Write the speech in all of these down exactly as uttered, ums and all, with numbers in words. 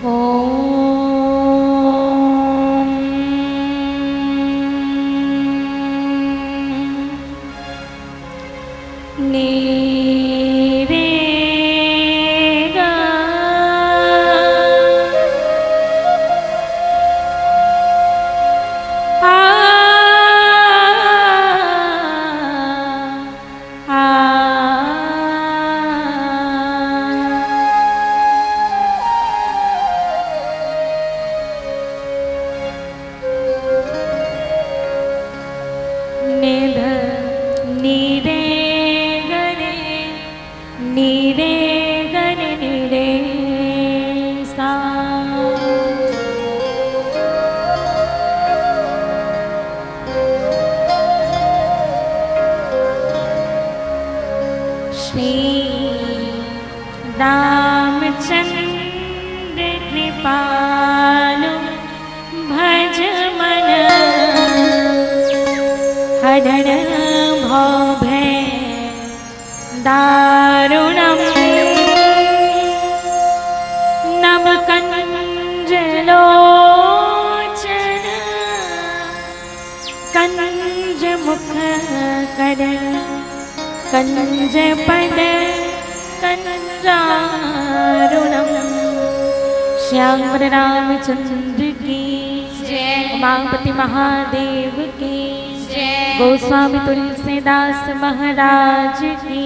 ॐ नीरे गा। आ, आ। निध नीरे गरे, नीरे गरे नीरे सा। श्री रामचंद्र कृपालु भज मन हरण भव भय दारुणम। नव कंज लोचन कंज मुख कर कंज पद कंजारुणम। श्याम रामचंद्र की जय। उमापति महादेव की जय। गोस्वामी तुलसीदास महाराज की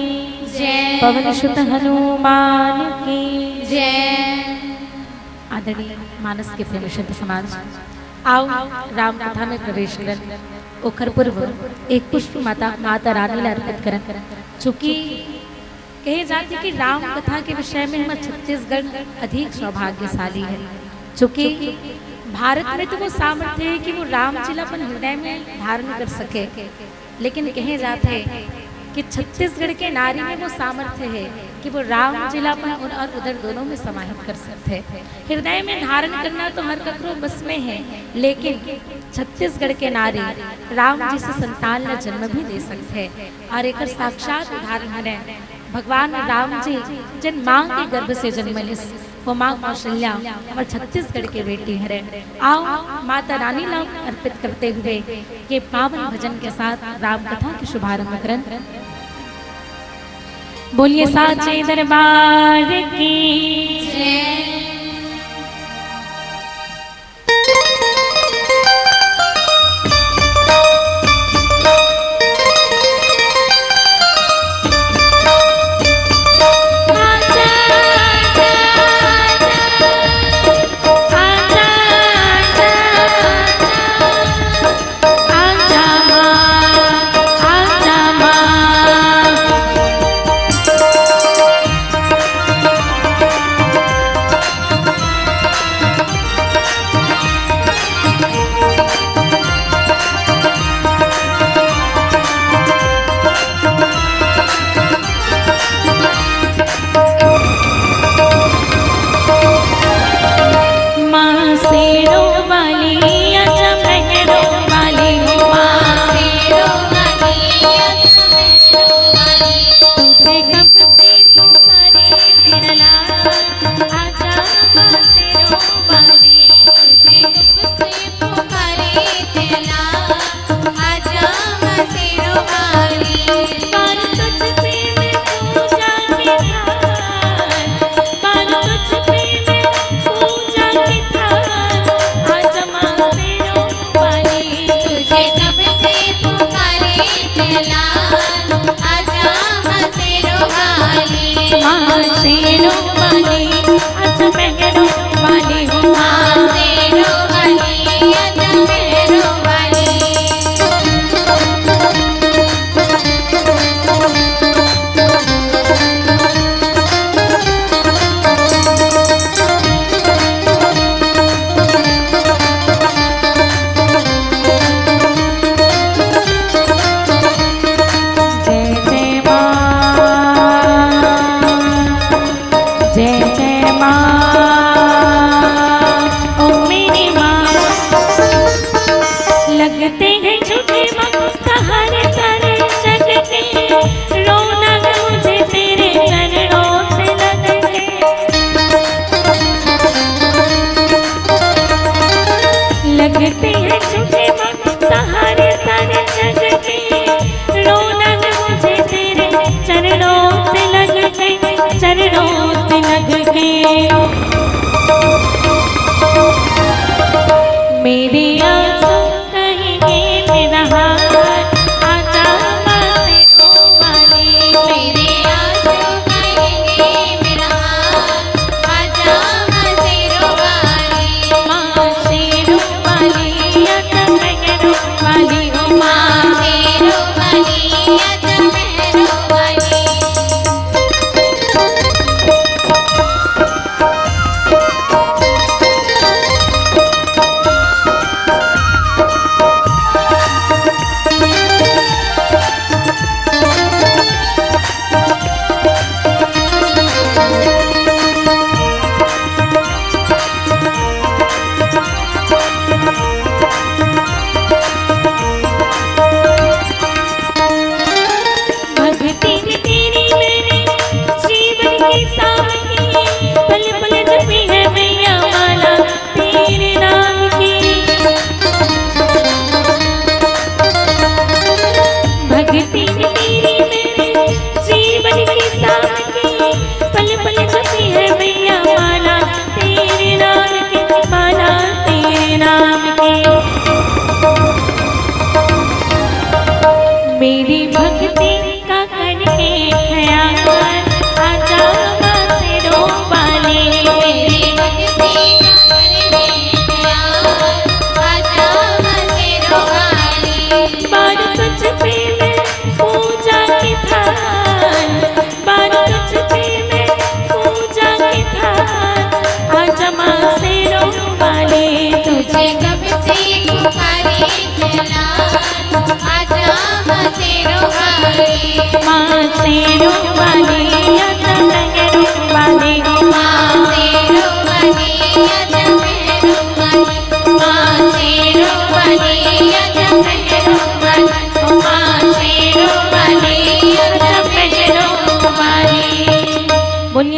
जय। पवन सुत हनुमान की जय। आदरणीय मानस के प्रेमी संत समाज, आओ राम कथा में प्रवेश करन। ओखर पूर्व एक पुष्प माता, माता रानी ला अर्पित करन। चूंकि कहे जाथे कि राम कथा के विषय में हमर छत्तीसगढ़ अधिक सौभाग्यशाली है, चूंकि भारत में तो वो सामर्थ्य है कि वो राम जी ला अपन हृदय में धारण कर सके। लेकिन कहे जाथे कि छत्तीसगढ़ के नारी में वो सामर्थ्य है कि वो राम जी ला अपन उर-, और उदर दोनों में समाहित कर सकथे। हृदय में धारण करना तो हर ककरो बस में है, लेकिन छत्तीसगढ़ के नारी राम जी से संतान ला जन्म भी दे सकथे। और एकर साक्षात उदाहरण हरे भगवान राम जी, जेन माँ के गर्भ से जन्मलिस, वो माँ कौशल्या हमर छत्तीसगढ़ के बेटी हरे। आओ माता रानी ला अर्पित करते हुए ये पावन भजन के साथ राम कथा के शुभारंभ करन। बोलिए साचे दरबार की जय।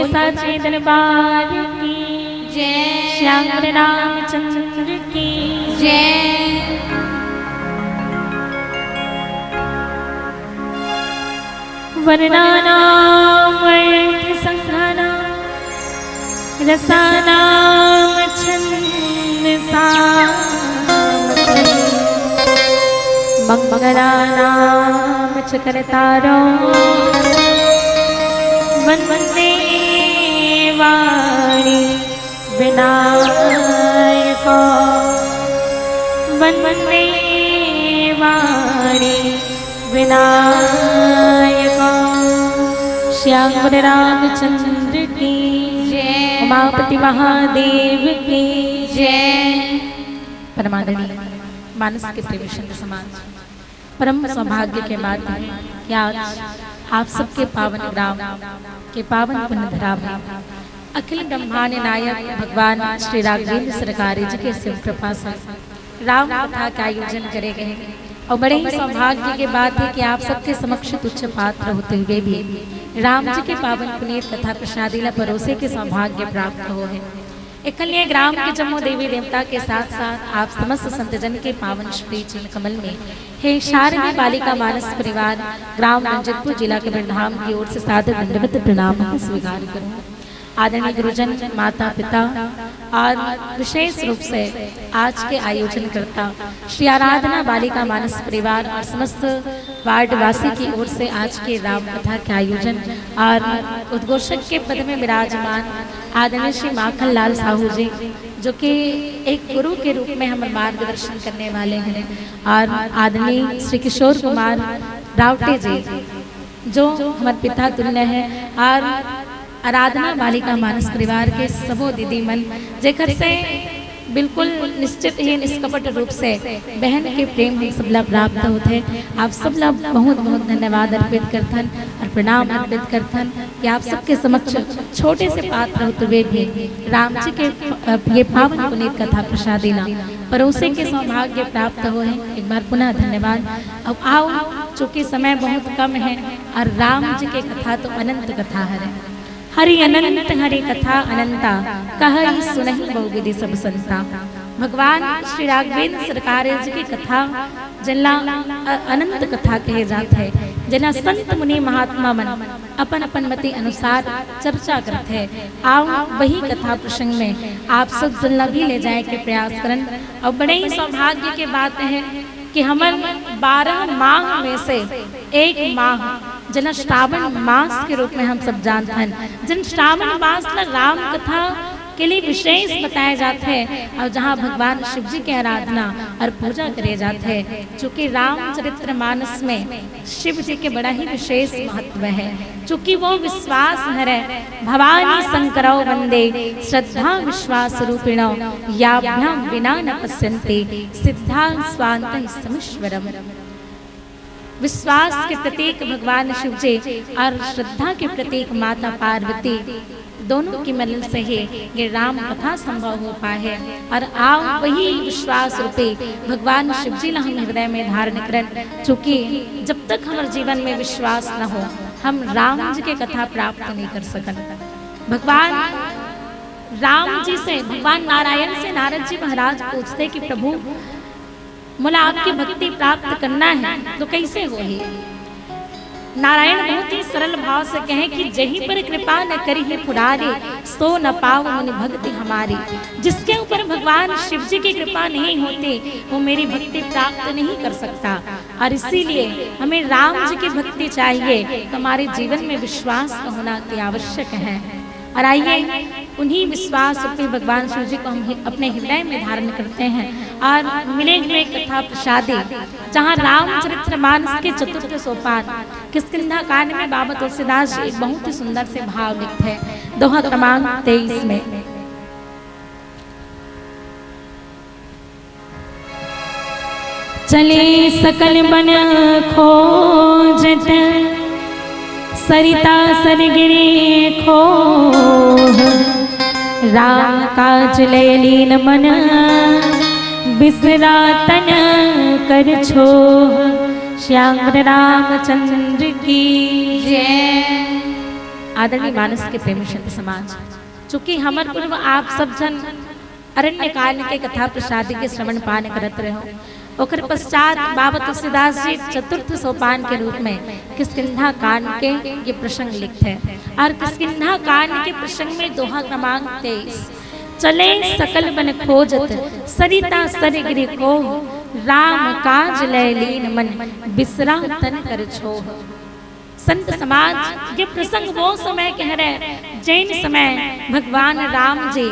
साचे दरबार की जय। श्याम रामचंद्र की जय। वर्णानाम अर्थ संघानाम रसानाम छंद साम मंगलानाम च कर्तारो वंदे वाणी विनायको वंदे वाणी विनायको। श्याम रामचंद्र की जय। उमापति महादेव की जय। परमादरणीय मानस के प्रेमी संत समाज, परम सौभाग्य के बात है कि आज आप सबके पावन ग्राम के पावन पुण्य धरा में अखिल ब्रह्मांड नायक भगवान श्री राघवेंद्र सरकारी जी के शिव कृपा से राम कथा का आयोजन करे गए। और बड़े ही सौभाग्य के बात है कि आप सबके समक्ष तुच्छ पात्र होते हुए भी राम जी के पावन पुनीत कथा प्रसादी ला परोसे के सौभाग्य प्राप्त हो है। एकलिए ग्राम के जम्मो देवी देवता के साथ साथ आप समस्त संतजन के पावन श्री चरण कमल में हे शारदीय बालिका मानस परिवार ग्राम रंजनपुर जिला कबीरधाम की ओर से सादर दंडवत प्रणाम है, स्वीकार करूँ। आदरणीय गुरुजन, माता पिता और विशेष रूप से आज के आयोजनकर्ता श्री आराधना बालिका मानस परिवार और समस्त वार्ड वासी की ओर से आज के राम कथा के आयोजन और उद्घोषक के पद में विराजमान आदरणीय श्री माखन लाल साहू जी, जो कि एक गुरु के रूप में हमारे मार्गदर्शन करने वाले हैं, और आदरणीय श्री किशोर कुमार रावटे जी, जो हमारे पिता तुल्य हैं, और आराधना बालिका मानस परिवार के सबो दीदी मन, जेकर से बिल्कुल निश्चित ही निष्कपट रूप से बहन के प्रेम हम सबला प्राप्त होते। आप सबला बहुत बहुत धन्यवाद अर्पित करथन और प्रणाम अर्पित करथन कि आप सबके समक्ष छोटे से पात्र होते हुए भी राम जी के, अ, ये पावन पुनीत कथा प्रसादी ला परोसे के सौभाग्य प्राप्त हो है। एक बार पुनः धन्यवाद। अब आओ, चूंकि समय बहुत कम है और राम जी के कथा तो अनंत कथा हरे। हरि अनंत हरि कथा अनंता, कहइ सुनहि बहु विधि सब संता। भगवान श्री राघवेंद्र सरकार जी की कथा, जेला अ-, अनंत कथा कहे जात है, जेला संत मुनि महात्मा मन अपन अपन मति अनुसार चर्चा करत है। आओ, वही कथा प्रसंग में आप सब जन ला भी ले जाए के प्रयास करन। और बड़े ही सौभाग्य के बात है कि हमन बारह माह में से एक माह, जेला श्रावण मास के रूप में हम सब जानत हन, जेन श्रावण मास ला राम कथा के लिए विशेष बताया जात है और जहाँ भगवान शिव जी के आराधना और पूजा करे जात है, चूंकि रामचरित्र मानस में शिव जी के बड़ा ही विशेष महत्व है, चूंकि वो विश्वास हरे। भवानी शंकरौ वंदे श्रद्धा विश्वास रूपिणौ, याभ्याम विना न पश्यन्ते सिद्धा स्वांत समीश्वरम। विश्वास के प्रतीक भगवान शिव जी और श्रद्धा के प्रतीक माता पार्वती, दोनों की मिलन से ही ये राम कथा संभव हो पाए है। और आओ, वही विश्वास रूपी भगवान शिव जी ला हम हृदय में धारण करन, चूंकि जब तक हमारे जीवन में विश्वास न हो, हम राम जी के कथा प्राप्त नहीं कर सकन। भगवान राम जी से, भगवान नारायण से नारद जी महाराज पूछते कि प्रभु, मोला आपकी भक्ति प्राप्त करना है तो कैसे होही? नारायण बहुत ही सरल भाव से कहे कि जही पर कृपा न करिहे पुरारी, सो न पाव मुनि भक्ति हमारी। जिसके ऊपर भगवान शिव जी की कृपा नहीं होती, वो मेरी भक्ति प्राप्त नहीं कर सकता। और इसीलिए हमें राम जी की भक्ति चाहिए, तो हमारे जीवन में विश्वास का होना अति आवश्यक है। और आइए, उन्हीं विश्वास रूपी भगवान शिव जी को हम हि-, अपने हृदय में धारण करते हैं और मिले हुए कथा प्रसादी, जहाँ रामचरित्र मानस के चतुर्थ सोपान किष्किंधा कांड में बाबा तुलसीदास जी एक बहुत ही सुंदर से भाव लिखते हैं, दोहा क्रमांक तेईस में। चले सकल बन खोजत, सरिता सर गिरे खोह। राम काज लय लीन मन, बिसरा तन कर छोह। श्याम रामचंद्र की जय। आदरणीय मानस के प्रेमी संत समाज, चूंकि हमर पूर्व आप सब झन अरण्य कांड के कथा प्रसाद के श्रवण पान करत रहो, ओकर पश्चात बाबा तुलसीदास जी चतुर्थ सोपान के रूप में किष्किंधा कांड के ये प्रसंग लिखत हे। और किष्किंधा कांड के प्रसंग में दोहा क्रमांक तेईस, चले सकल बन खोजत सरिता सर गिरि कोह, राम काज लय लीन मन बिसरा तन कर छोह। संत समाज, ये प्रसंग वो समय के हरे, जैन समय भगवान राम जी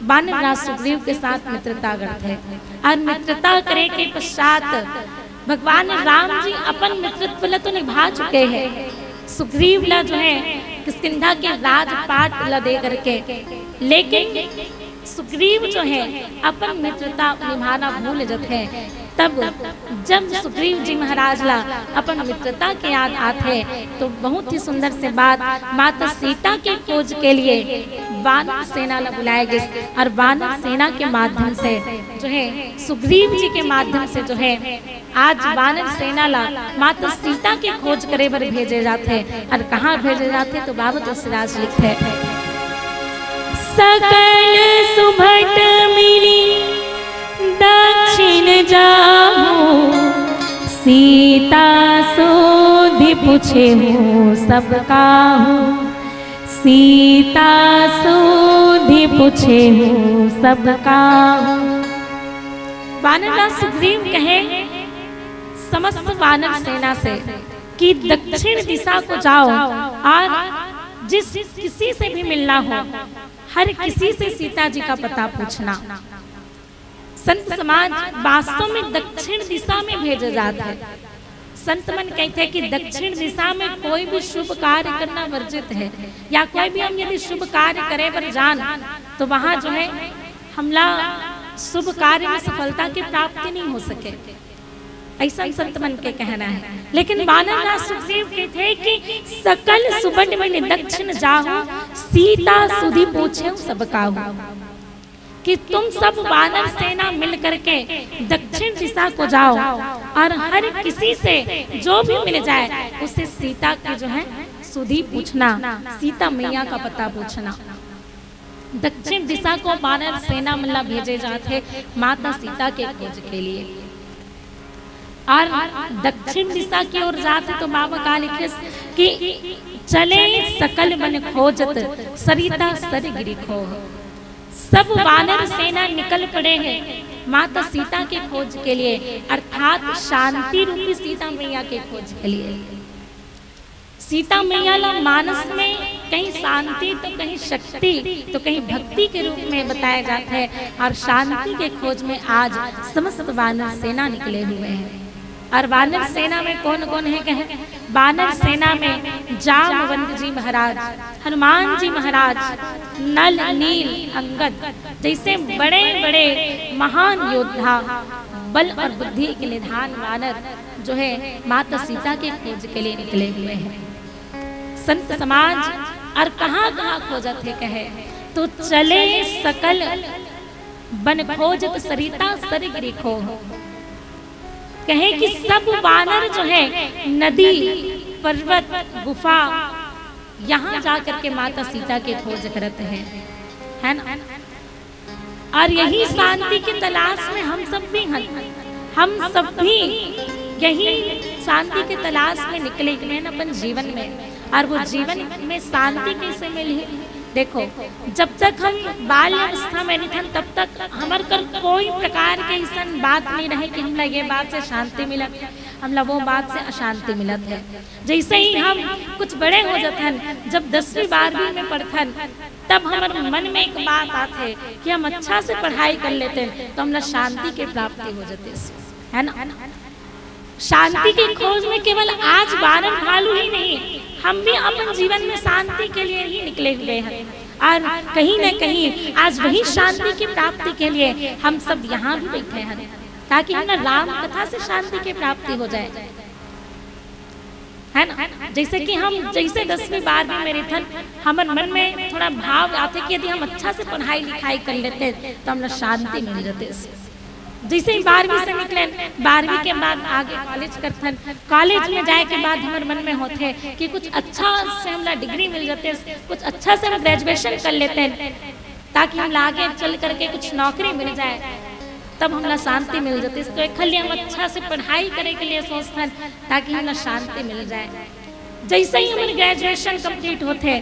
बानर राज सुग्रीव के साथ मित्रता करत हे। और मित्रता करे के पश्चात भगवान राम जी अपन मित्रत्व ला तो निभा चुके हे, सुग्रीव ला जो हे किष्किंधा के राजपाट ला दे करके, लेकिन सुग्रीव जो हे अपन मित्रता निभाना भूल जथे। तब जब सुग्रीव जी महाराज ला अपन मित्रता के याद आथे, तो बहुत ही सुंदर से बात माता सीता के खोज के लिए वानर सेना ला बुलाए गिस। और वानर सेना के माध्यम से जो हे, सुग्रीव जी के माध्यम से जो हे, आज वानर सेना ला माता सीता के खोज करे बर भेजे जाथे। और कहाँ भेजे जाथे, तो बाबा तुलसीदास लिखथे, सकल सुभट मिली दक्षिण जाहू, सीता सोधि पूछेहू सब काहू, सीता सोधि पूछेहू सब काहू। वानर राज सुग्रीव कहे समस्त वानर सेना से कि दक्षिण दिशा को जाओ और जिस किसी से भी मिलना हो, हर किसी से सीता जी का पता पूछना। संत समाज, वास्तव में दक्षिण दिशा में भेजे जात हे। संत मन कहते हैं कि दक्षिण दिशा में कोई भी शुभ कार्य करना वर्जित हे, या कोई भी हम यदि शुभ कार्य करे बर जान, तो वहाँ जो हे, हमला शुभ कार्य में सफलता की प्राप्ति नहीं हो सके। ऐसन संत मन के कहना हे। लेकिन वानर राज सुग्रीव कहते हैं कि सकल सुभट मिली दक्षिण जाहू, सीता सोधि पूछेहू सब काहू। कि तुम सब वानर सेना मिल करके दक्षिण दिशा को जाओ और हर किसी से जो भी मिल जाए, उसे सीता की जो हे सोधि पूछना, सीता मैया का पता पूछना। दक्षिण दिशा को वानर सेना मन ला भेजे जात हे माता सीता के खोज के लिए। और दक्षिण दिशा की ओर जात हे तो बाबा का लिखिस कि चले सकल बन खोजत सरिता सर गिरि खोह। सब वानर सेना निकल पड़े हे माता सीता के खोज के लिए, अर्थात शांति रूपी सीता मैया के खोज के लिए। सीता मैया ला मानस में कहीं शांति तो कहीं शक्ति तो कहीं भक्ति के रूप में बताया जाता है। और शांति के खोज में आज समस्त वानर सेना निकले हुए हैं। और वानर सेना में कौन कौन है कहें? वानर सेना में जामवंत जी महाराज, हनुमान जी महाराज, नल, नील, अंगद जैसे बड़े बड़े महान योद्धा, बल और बुद्धि के निधान वानर जो है माता सीता के खोज के लिए निकले हुए हैं। संत समाज और कहाँ कहाँ खोजत हे कहे तो चले सकल बन खोजत सरिता सर गिरि खोह। कहे कि सब वानर जो है नदी, पर्वत, गुफा, यहाँ जा करके माता सीता के खोज करत हे, है ना? और यही शांति के तलाश में हम सब भी हैं। हम सब भी यही शांति के तलाश में निकले हुए हैं अपन जीवन में। और वो जीवन में शांति कैसे मिली? देखो, जब तक हम बाल अवस्था में नहीं थन, तब तक हमर कर कोई प्रकार के ऐसन बात नहीं रहे कि हमला ये बात से शांति मिलत, हमला वो बात से अशांति मिलत है। जैसे ही हम कुछ बड़े हो जाथन, जब दसवीं बारहवीं में पढ़थन, तब हमर मन में एक बात आथे कि हम अच्छा से पढ़ाई कर लेते तो हमला शांति के प्राप्ति हो जाते, है ना? शांति के खोज में केवल आज वानर भालू ही नहीं, हम भी अपन जीवन में शांति के लिए ही निकले हुए हैं। और कहीं ना कहीं आज वही शांति की प्राप्ति के लिए हम सब यहाँ भी बैठे हैं, ताकि हम ना राम कथा से शांति की प्राप्ति हो जाए, है ना? जैसे कि हम जैसे दसवीं बारहवीं में रहिथन, हमर मन में थोड़ा भाव आथे कि यदि हम अच्छा से पढ़ाई लिखाई कर लेते तो हमला शांति मिल जाते। जैसे ही बारहवीं से निकलेन, बारहवीं के बाद आगे कॉलेज करथन। कॉलेज में जाए के बाद हमर मन में होथे कि कुछ अच्छा से हमला डिग्री मिल जाते, कुछ अच्छा से हम ग्रेजुएशन कर लेते, ताकि हमला आगे चल करके कुछ नौकरी मिल जाए, तब हमला शांति मिल जाते। तो एक खाली हम अच्छा से पढ़ाई करे के लिए सोचथन, ताकि हमला शांति मिल जाए। जैसे ही हमर ग्रेजुएशन कंप्लीट होथे,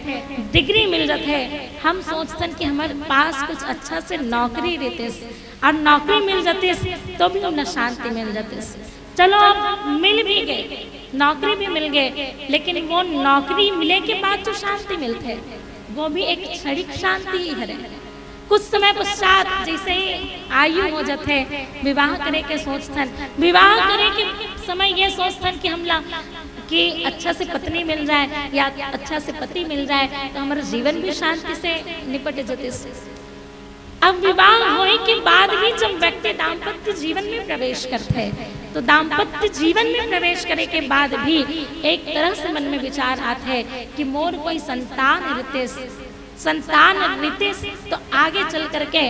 डिग्री मिल जाथे, हम सोचथन कि हमर पास कुछ अच्छा से नौकरी रहते, और नौकरी मिल जाते तो भी हमला शांति मिल जाते। चलो, अब मिल भी गए, नौकरी भी मिल गए, लेकिन वो नौकरी मिले के बाद जो शांति मिलथे, वो भी एक क्षणिक शांति ही हरे। कुछ समय पश्चात जैसे ही आयु हो जाथे, विवाह करे के सोचथन, विवाह करे के समय ये सोचथन कि हमला कि अच्छा से पत्नी मिल जाए या अच्छा से पति मिल जाए, तो हमारा जीवन भी शांति से निपट जतिस। अब विवाह होए के बाद भी जब व्यक्ति दाम्पत्य जीवन में प्रवेश करते हैं, तो दाम्पत्य जीवन में प्रवेश करे के बाद भी एक तरह से मन में विचार आते हैं कि मोर कोई संतान रितेश, संतान रितेश, तो आगे चल करके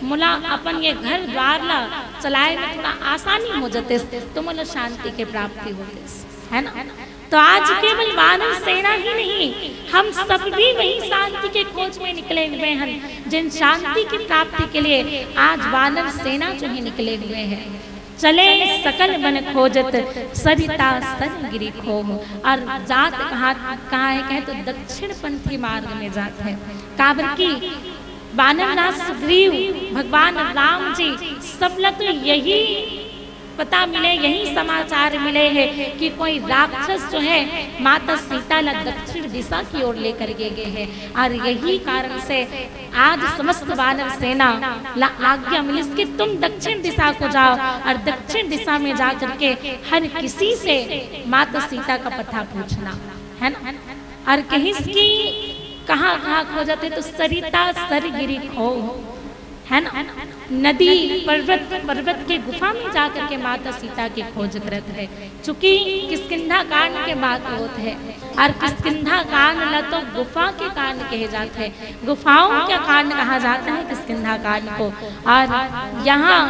मोला अपन ये घर द्वार ला चलाए में थोड़ा आसानी हो जतिस, तो मोला शांति के प्राप्ति होतिस, है ना? तो आज केवल वानर सेना ही नहीं, हम सब भी वही शांति के खोज में निकले हुए हैं, जिन शांति की प्राप्ति के लिए आज वानर सेना जो है निकले हुए हैं। चले सकल बन खोजत, सरिता सर गिरि खोह। और जात कहाँ, कहाँ है कहे तो दक्षिण पंथी मार्ग में जात है। काबर की वानर नाथ सुग्रीव, भगवान राम जी, सबला तो यही पता मिले, यही समाचार मिले है कि कोई राक्षस जो है माता सीता ला दक्षिण दिशा की ओर लेकर के गए हैं। और यही कारण से आज समस्त वानर सेना ला आज्ञा मिलिस कि तुम दक्षिण दिशा को जाओ और दक्षिण दिशा में जा करके हर किसी से माता सीता का पता पूछना, है ना? और कहिस कि कहाँ कहाँ खोजत है, तो सरिता सर गिरि खोह, है ना? नदी, पर्वत, पर्वत के गुफा में जा करके माता सीता की खोज करत है। चूंकि किष्किंधा कांड के बात होत है, और किष्किंधा कांड ला तो गुफा के कांड कहे जाते हैं, गुफाओं का कांड कहा जाता है किष्किंधा कांड को। और यहाँ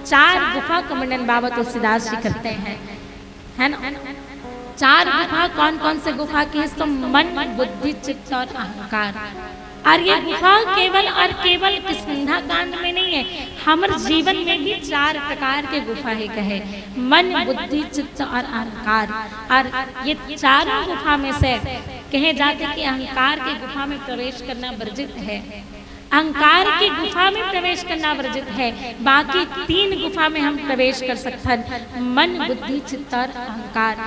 चार गुफा का वर्णन बाबा तुलसीदास जी करते हैं, है ना? चार गुफा कौन कौन से गुफा की है? तो मन, बुद्धि, चित्त और अहंकार। और ये गुफा केवल और केवल किष्किंधा कांड में नहीं है, हमर जीवन में भी चार प्रकार के गुफा है कहे, मन, बुद्धि, चित्त और अहंकार। और ये चारों गुफा में से कहे जाते कि अहंकार के गुफा में प्रवेश करना वर्जित है, अहंकार की गुफा में प्रवेश करना वर्जित है। बाकी तीन गुफा में हम प्रवेश कर सकथन, मन, बुद्धि, चित्त और अहंकार।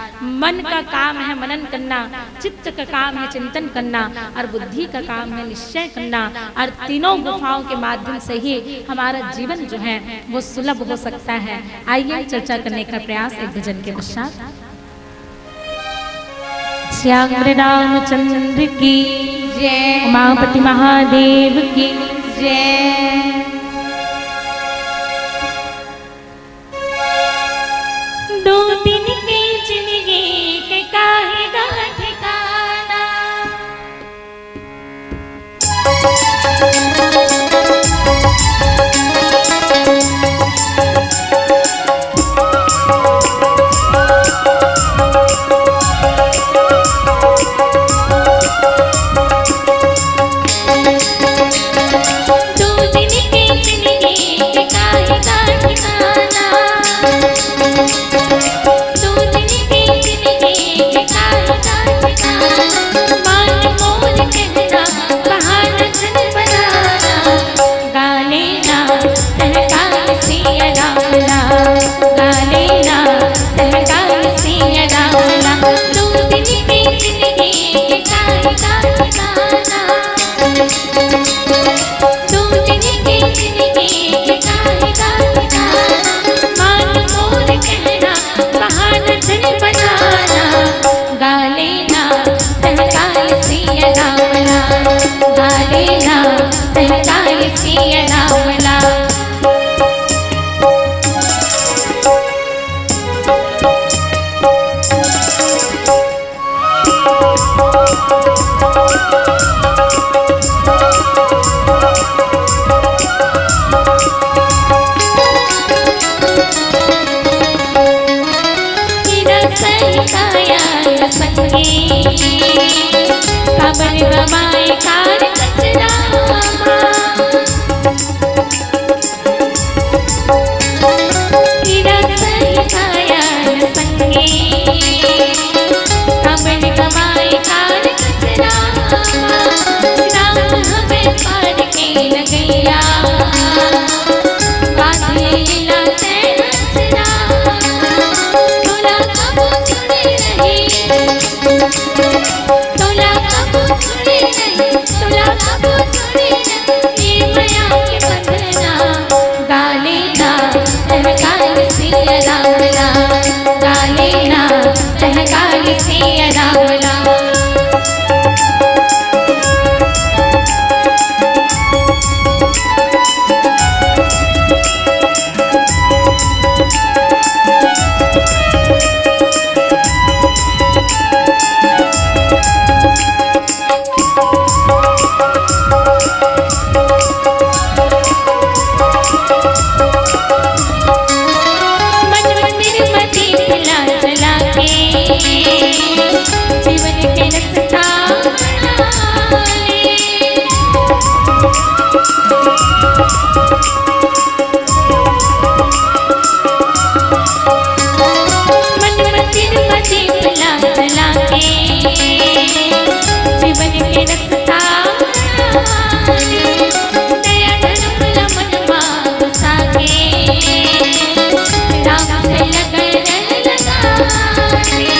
मन का काम है मनन करना, चित्त का काम है चिंतन करना, और बुद्धि का काम है निश्चय करना। और तीनों गुफाओं के माध्यम से ही हमारा जीवन जो है वो सुलभ हो सकता है। आइए चर्चा करने का प्रयास एक भजन के पश्चात। श्याम रामचंद्र की जय। उमापति महादेव की जय। दो दिन के जिंदगी के काहे गा ठिकाना। काबर गवाए कार कचरा मा। हीरा सही काया न संगे। काबर गवाए कार कचरा मा। राम हमें पार के लगैया। बांधे ला तैं अचरा। तोला कबो छोड़े नहीं। तोला कबो छोड़े नहीं, तोला कबो छोड़े नहीं, ये मया के बंधना। गाले ना तहकाल सिया राम ला, गाले ना तहकाल सिया राम ला। मन मंदिर में दीप ला जला के, जीवन के रस्ता बना ले। मन मंदिर में दीप ला जला के, जीवन के रस्ता बना ले। दया धर्म ला मन मा घुसा के, राम से लगन लगा ले।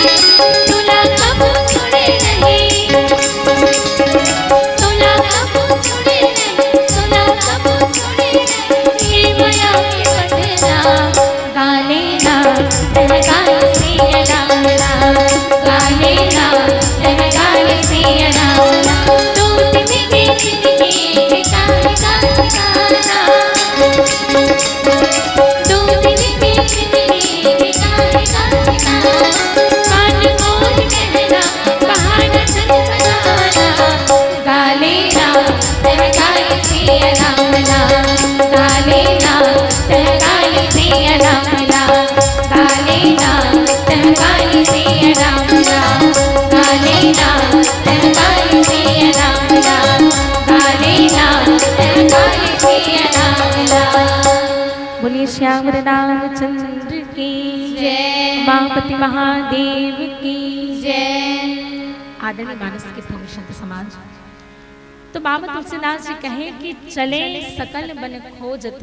तोला कबो छोड़े नहीं, तोला कबो छोड़े नहीं, तोला कबो छोड़े नहीं, ये मया के बंधना। गाले ना तहकाल सिया राम ला, गाले ना तहकाल सिया राम ला। दो दिन के जिंदगी बेकार का ठिकाना। दो दिन के जिंदगी बेकार का ठिकाना। कान खोल कहना, बहाना चल बनाना। गाले ना तहकाल सिया राम ला, गाले ना तहकाल सिया राम ला, गाले ना तहकाल सिया राम ला, गाले ना तहकाल सिया राम ला, गाले ना तहकाल सिया राम ला। बोलिए श्याम रामचंद्र की जय। उमापति महादेव की जय। आदरणीय मानस के प्रेमी संत समाज, तो बाबा तुलसीदास जी कहे कि चले सकल बन खोजत,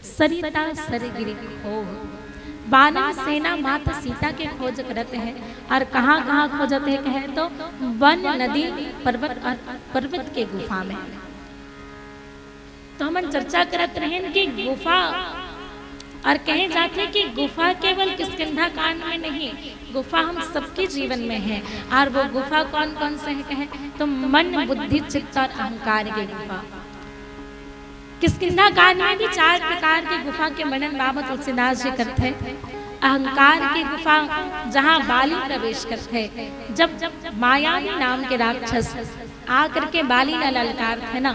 सरिता सर गिरि खोह। बानर सेना मात सीता के खोज करत हे, और कहाँ कहाँ खोजत हे कहे तो वन, नदी, पर्वत और पर्वत के गुफा में। तो हमन चर्चा करत रहेन कि गुफा, और कहे जाथे कि गुफा केवल किष्किंधा कांड में नहीं, गुफा हम सबके जीवन में है। और वो गुफा कौन कौन से है कहे तो मन, बुद्धि, चित्त और अहंकार की गुफा। किष्किंधा कांड में भी चार प्रकार की गुफा के वर्णन बाबा तुलसीदास जी करते हैं। अहंकार की गुफा, जहाँ बाली प्रवेश करते हैं, जब मायावी नाम के राक्षस आकर के बाली ला ललकारथे ना,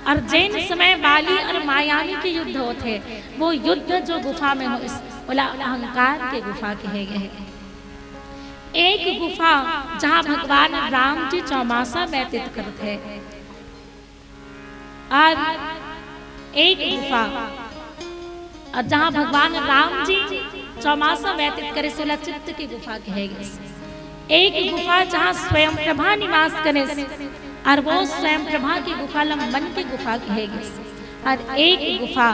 और जेन समय बाली और मायावी के युद्ध होथे, वो युद्ध जो गुफा में होइस, ओला अहंकार के गुफा कहे गए हे। एक गुफा, जहाँ भगवान राम जी चौमासा व्यतीत करथे, और एक गुफा, और जहाँ भगवान राम जी चौमासा व्यतीत करिस, ओला चित्त की गुफा कहे गइस। एक गुफा, जहाँ स्वयं प्रभा निवास करिस, और वो स्वयं प्रभा की गुफा ला मन की गुफा कहे गइस। और एक गुफा,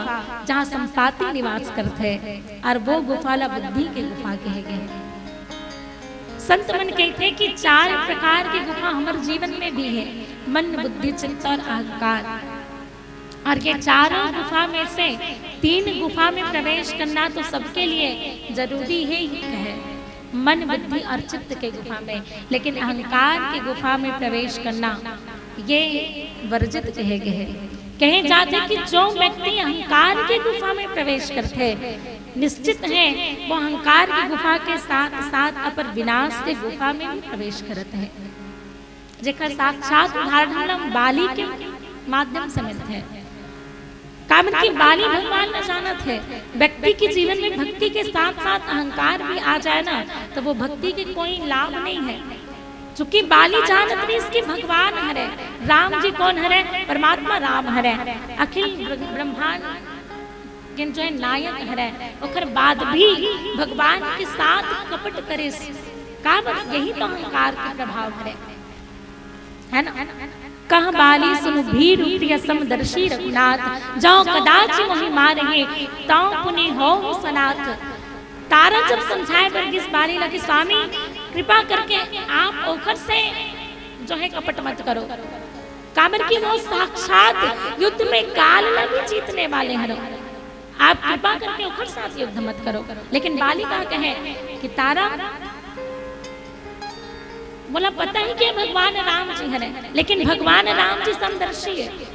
जहाँ संपाति निवास करथे, और वो गुफा ला बुद्धि की गुफा कहे गए। संत मन कहथे कि चार प्रकार की गुफा हमर जीवन में भी है, मन, बुद्धि, चित्त और अहंकार। और ये चारों गुफा में से तीन गुफा में प्रवेश करना तो सबके लिए जरूरी है ही है, मन, बुद्धि और चित्त के गुफा में, लेकिन अहंकार की गुफा में प्रवेश करना ये वर्जित कहे गए हे। कहे जाथे कि जो व्यक्ति अहंकार की गुफा में प्रवेश करथे, निश्चित है वो अहंकार की गुफा के साथ साथ अपन विनाश के गुफा में भी प्रवेश करत हे, जेकर साक्षात उदाहरण हम बाली के माध्यम से मिलथे। काबर कि बाली भगवान ला जानत हे, व्यक्ति के जीवन में भक्ति के साथ साथ अहंकार भी आ जाए ना, तो वो भक्ति के कोई लाभ नहीं है। चूंकि बाली जानत रहिस कि भगवान हरे, राम जी कोन हरे? परमात्मा राम हरे, अखिल ब्र-, ब्रह्मांड के जो है नायक हरे, ओकर बाद भी भगवान के साथ कपट करिस। काबर? यही तो अहंकार के प्रभाव हरे, है ना? कह बाली सुनु भीरु प्रिय समदर्शी रघुनाथ, जौ कदाचि मोहि मारहे तौ पुनि होहु सनाथ। तारा जब समझाए बर गिस बाली ला कि स्वामी, कृपा करके आप ओखर से जो है कपट मत करो, काबर कि वो साक्षात युद्ध में काल ला भी जीतने वाले हरव। आप कृपा करके ओखर साथ युद्ध मत करो। लेकिन बाली का कहे कि तारा, मोला पता है कि भगवान राम जी हरे, लेकिन भगवान राम जी समदर्शी है।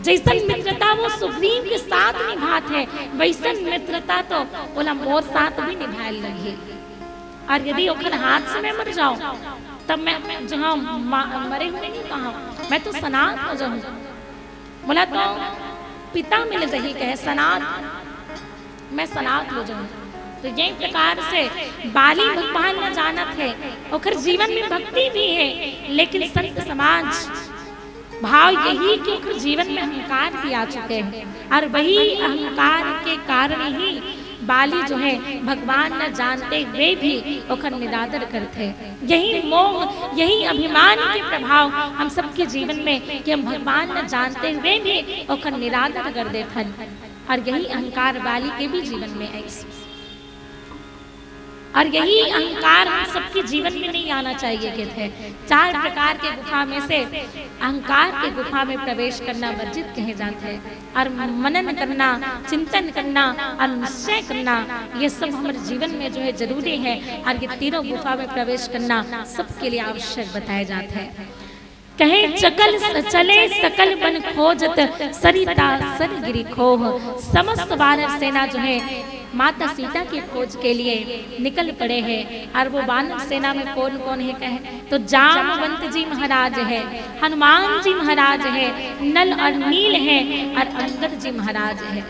जैसन मित्रता वो सुग्रीव के साथ निभात है, वैसन मित्रता तो ओला मोर साथ भी निभाए लगही। और यदि ओखर हाथ से मैं मर जाऊं, तब मैं जो हाँ मा-, मरे हुए नहीं कहा, मैं तो सनाथ हो जाऊं। मोला तो पिता मिल जाही, कहे सनाथ, मैं सनाथ हो जाऊं। तो यही प्रकार से बाली भगवान ला जानत है, ओखर जीवन में भक्ति भी है, लेकिन संत समाज भाव यही कि ओकर जीवन में अहंकार भी आ चुके हैं, और वही अहंकार के कारण ही बाली जो है भगवान न जानते हुए भी ओकर निरादर करथे। यही मोह, यही अभिमान के प्रभाव हम सबके जीवन में कि हम भगवान न जानते हुए भी ओकर निरादर कर देथन, और यही अहंकार बाली के भी जीवन में आइस। और यही अहंकार हम सबके जीवन में नहीं आना चाहिए, कहते हैं। चार प्रकार के गुफा में से अहंकार के गुफा में प्रवेश करना वर्जित कहे जाते हैं। और मनन करना, चिंतन करना और निश्चय करना, ये सब हमारे जीवन में जो है जरूरी है। और ये तीनों गुफा में प्रवेश करना सबके लिए आवश्यक बताया जाता है। कहे चकल चले सकल बन खोजत, सरिता सर गिरि खोह। समस्त वानर सेना जो है माता सीता की खोज के लिए निकल पड़े हैं। और वो वानर सेना में कौन कौन है कहे तो जामवंत जी महाराज है, हनुमान जी महाराज है, नल और नील है और अंगद जी महाराज है।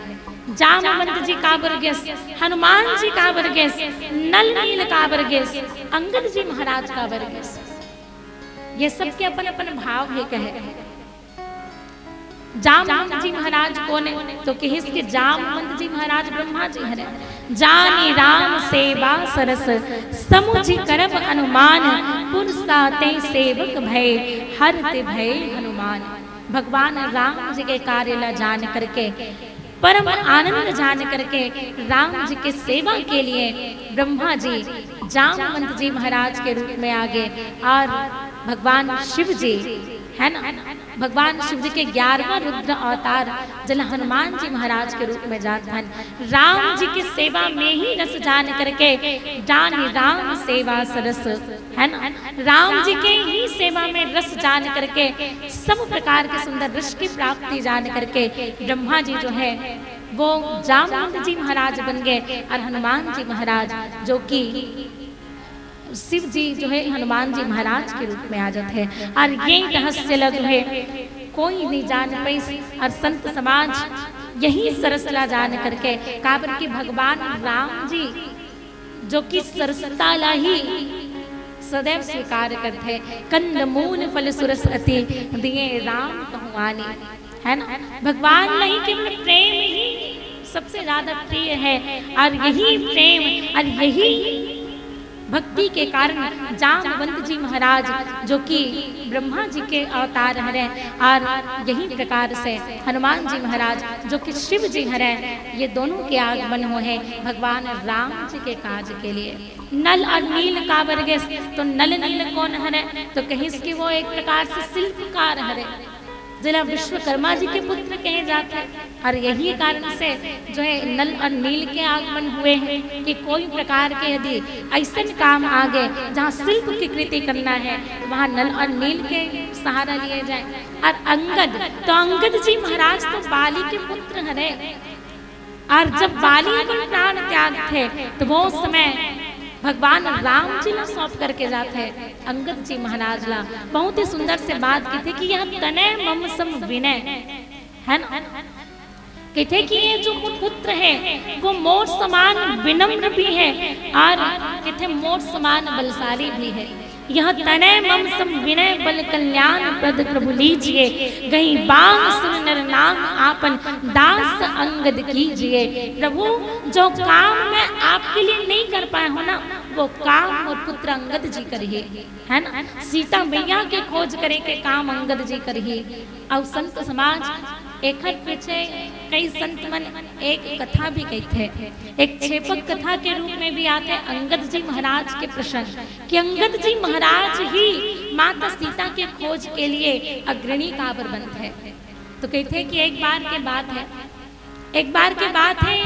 जामवंत जी काबर गेस, हनुमान जी काबर गेस, नल नील काबर गेस, अंगद जी महाराज काबर गेस। ये सबके अपन अपन भाव हे कहे। जामवंत जी महाराज कोन हे? तो कहिस कि जामवंत जी महाराज ब्रह्मा जी हरे। जानि राम सेवा सरस समुझि करब अनुमान, पुरसा ते सेवक भए हरति भए हनुमान। भगवान राम जी के कार्य ला जान करके, परम आनंद जान करके राम जी के सेवा के लिए ब्रह्मा जी जामवंत जी महाराज के रूप में आ गए और भगवान शिव जी, है ना, भगवान शिव जी के ग्यारहवाँ रुद्र अवतार जेला हनुमान जी महाराज के रूप में जानथन, राम जी के सेवा में ही रस जान करके जानि राम सेवा सरस, है ना, राम जी के ही सेवा में रस जान करके सब प्रकार के सुंदर रस की प्राप्ति जान करके ब्रह्मा जी जो है वो जामवंत जी महाराज बन गए और हनुमान जी महाराज जो कि शिव जी जो है हनुमान जी महाराज के रूप में आ जाते हैं। और ये रहस्य ला जो है कोई नहीं जान पाइस और संत समाज यही सरस ला जान करके, काबर कि भगवान राम जी जो कि सरसता ला ही सदैव स्वीकार करते हैं। कंद मूल फल सुरस अति दिए राम कहु आनी, है ना? भगवान ला ही केवल प्रेम ही सबसे ज्यादा प्रिय है और यही प्रेम और यही भक्ति के कारण जामवंत जी महाराज जो कि ब्रह्मा जी के अवतार हरे और यही प्रकार से हनुमान जी महाराज जो कि शिव जी हरे, ये दोनों के आगमन होहे भगवान राम जी के काज के लिए। नल और नील काबर गेस, तो नल नील कौन हरे? तो कहिस कि वो एक प्रकार से शिल्पकार हरे, जेला विश्वकर्मा जी के पुत्र कहे जाते हैं। और यही कारण से जो है नल और नील के आगमन हुए हैं कि कोई प्रकार के यदि ऐसन काम आ गए जहाँ शिल्प की कृति करना है तो वहाँ नल और नील के सहारा लिए जाए। और अंगद, तो अंगद जी महाराज तो बाली के पुत्र हरे, और जब बाली अपन प्राण त्यागथे तो वो समय भगवान राम जी ला सौंप करके जाथे अंगद जी महाराज ला। बहुत ही सुंदर से बात कथे कि यह तनय मम सम विनय, है ना? कथे कि ये जो पुत्र है वो मोर समान विनम्र भी है और कथे मोर समान बलशाली भी है। यह तनय मम सम विनय बल कल्याण प्रद प्रभु लीजिए। गही बांग सुन नर नाम आपन दास अंगद कीजिए। प्रभु, जो काम मैं आपके लिए नहीं कर पाया हूँ ना, वो काम मोर पुत्र अंगद जी करिए, है ना? सीता मैया के खोज करे के काम अंगद जी करिए। और संत समाज एखर पीछे कई संत मन एक कथा भी कहते हैं, एक क्षेपक कथा के रूप में भी आते हैं अंगद जी महाराज के प्रसंग, कि अंगद जी महाराज ही माता सीता के खोज के लिए अग्रणी काबर बनते हैं। तो कहते हैं कि एक बार के बात है, एक बार के बात है,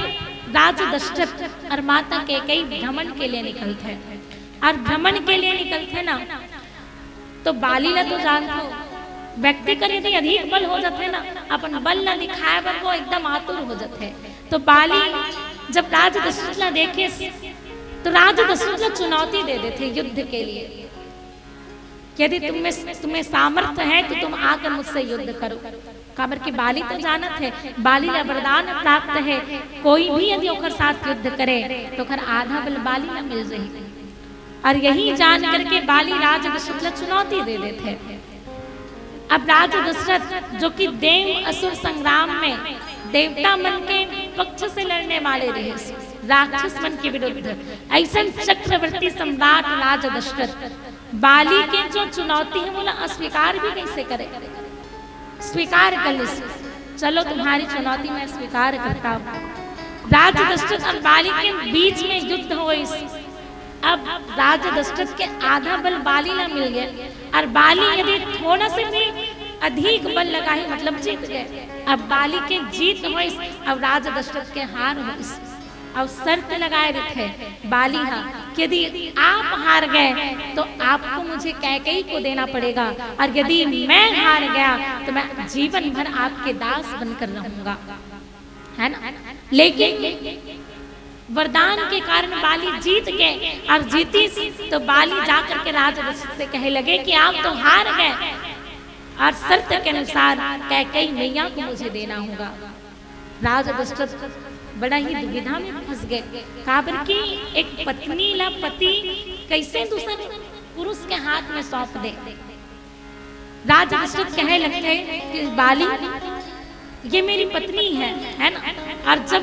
राज दशरथ और माता कैकई भ्रमण के लिए निकलते हैं। और भ्रमण के लिए निकलते हैं ना, तो बाली ला तो जानथो, व्यक्ति कर यदि अधिक बल हो जाथे ना, अपन बल ला दिखाए बर वो एकदम आतुर हो जाथे। तो बाली जब राज दशरथ ला देखे, तो राज दशरथ ला चुनौती दे देथे युद्ध के लिए, यदि तुम्हें तुम्हें सामर्थ्य है तो तुम आकर मुझसे युद्ध करो। काबर कि बाली तो जानत है, बाली ला वरदान प्राप्त है, कोई भी यदि ओकर साथ युद्ध करे तो ओकर आधा बल बाली ला मिल जाही। और यही जान करके बाली राज दशरथ ला चुनौती दे देथे। अब राज दशरथ, जो कि देव असुर संग्राम में देवता मन के पक्ष से लड़ने वाले रहे, राक्षस मन के विरुद्ध, ऐसन चक्रवर्ती सम्राट राज दशरथ बाली के जो चुनौती है, वो ला अस्वीकार भी कैसे करे? स्वीकार कर लिस, चलो तुम्हारी चुनौती मैं स्वीकार करता हूँ। राज दशरथ और बाली के बीच में युद्ध होइस। अब राज दशरथ के आधा बल बाली ला मिल गया और बाली यदि थोड़ा से भी अधिक बल लगाही, मतलब जीत गए। अब बाली के जीत होइस, अब राज दशरथ के हार होइस। और शर्त लगाए रखे बाली हा कि यदि आप हार गए तो आपको मुझे कैकई को देना पड़ेगा, और यदि मैं हार गया तो मैं जीवन भर आपके दास बनकर रहूंगा, है ना? लेकिन वरदान के कारण बाली जीत गए, और जीती तो बाली जा करके राज दशरथ से कहे लगे कि आप तो हार गए, और शर्त के अनुसार कैकई मैया को मुझे देना होगा। राज दशरथ बड़ा ही दुविधा में फंस गए, काबर कि एक पत्नी ला पति कैसे दूसर पुरुष के हाथ में सौंप दे। राज दशरथ कहे लगते कि बाली, ये मेरी पत्नी है, है ना? और जब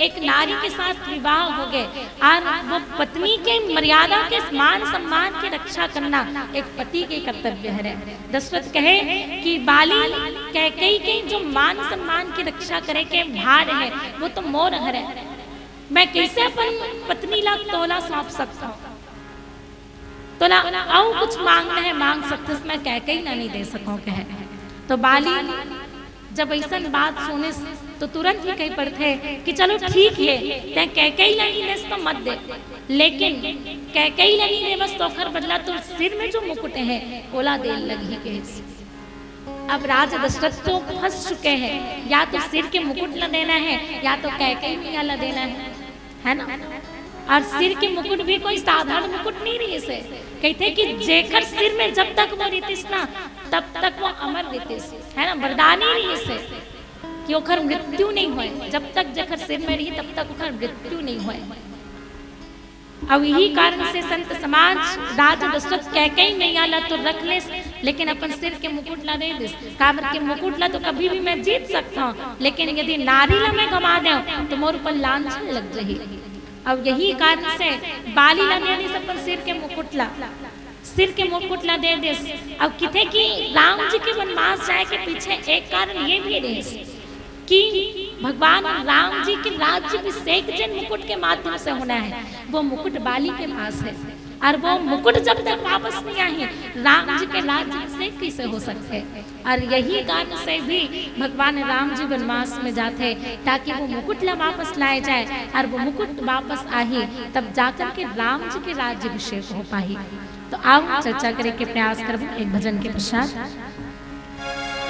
एक नारी के साथ विवाह हो गए और वो पत्नी के मर्यादा के मान सम्मान की रक्षा करना एक पति के कर्तव्य है। दशरथ कहे कि बाली, कैकई के जो मान सम्मान की रक्षा करे के भार है वो तो मोर हरे, मैं कैसे अपन पत्नी ला तोला सौंप सकता हूँ? तोला अउ कुछ मांगना है मांग सकथस, मैं कैकई ला नहीं दे सकूं कहे। तो बाली जब ऐसन बात सुनिस तो तुरंत ही कह पड़थे कि चलो ठीक है, तै कैकई ला नहीं देस तो मत दे, लेकिन कैकई ला नहीं देबस तो ओखर बदला तोर सिर में जो मुकुट है ओला दे लगही कहिस। अब राज दशरथ तो फंस चुके हैं, या तो सिर के मुकुट ला देना है या तो कैकई मैया ला देना है, है ना? और सिर के मुकुट भी कोई साधारण मुकुट नहीं रहिस हे। कहथे कि जेकर सिर में जब तक वो रहितिस ना, तब तक वो अमर रहितिस, है ना? वरदान ही रहिस हे कि ओखर मृत्यु नहीं होए, जब तक जेकर सिर में रही तब तक ओखर मृत्यु नहीं होए। अब यही कारण से संत समाज राज दशरथ कैकई मैया ला तो रख लेस, लेकिन अपन सिर के मुकुट ला दे दिस। काबर के मुकुट ला तो कभी भी मैं जीत सकता हूँ, लेकिन यदि नारी ला मैं गवा देव तो मोर ऊपर लांछन लग जाही। अब यही कारण से बाली ला दे दिस अपन सिर के मुकुट ला, सिर के मुकुट ला दे दिस। अब किथे कि राम जी के वनवास जाए के पीछे एक कारण ये भी रहिस कि भगवान राम जी के राज्याभिषेक जिन मुकुट के माध्यम से होना है, वो मुकुट बाली के पास है, और वो मुकुट जब तक वापस नहीं आही, राम जी के राज्याभिषेक कैसे हो सकते हैं? और यही कारण से भी भगवान राम जी वनवास में जाते हैं, ताकि वो मुकुट ला वापस लाए जाए, और वो मुकुट वापस आही, तब जाकर के राम जी के राज्याभिषेक हो पाही। तो आओ, चर्चा करे के प्रयास करबो एक भजन के पश्चात।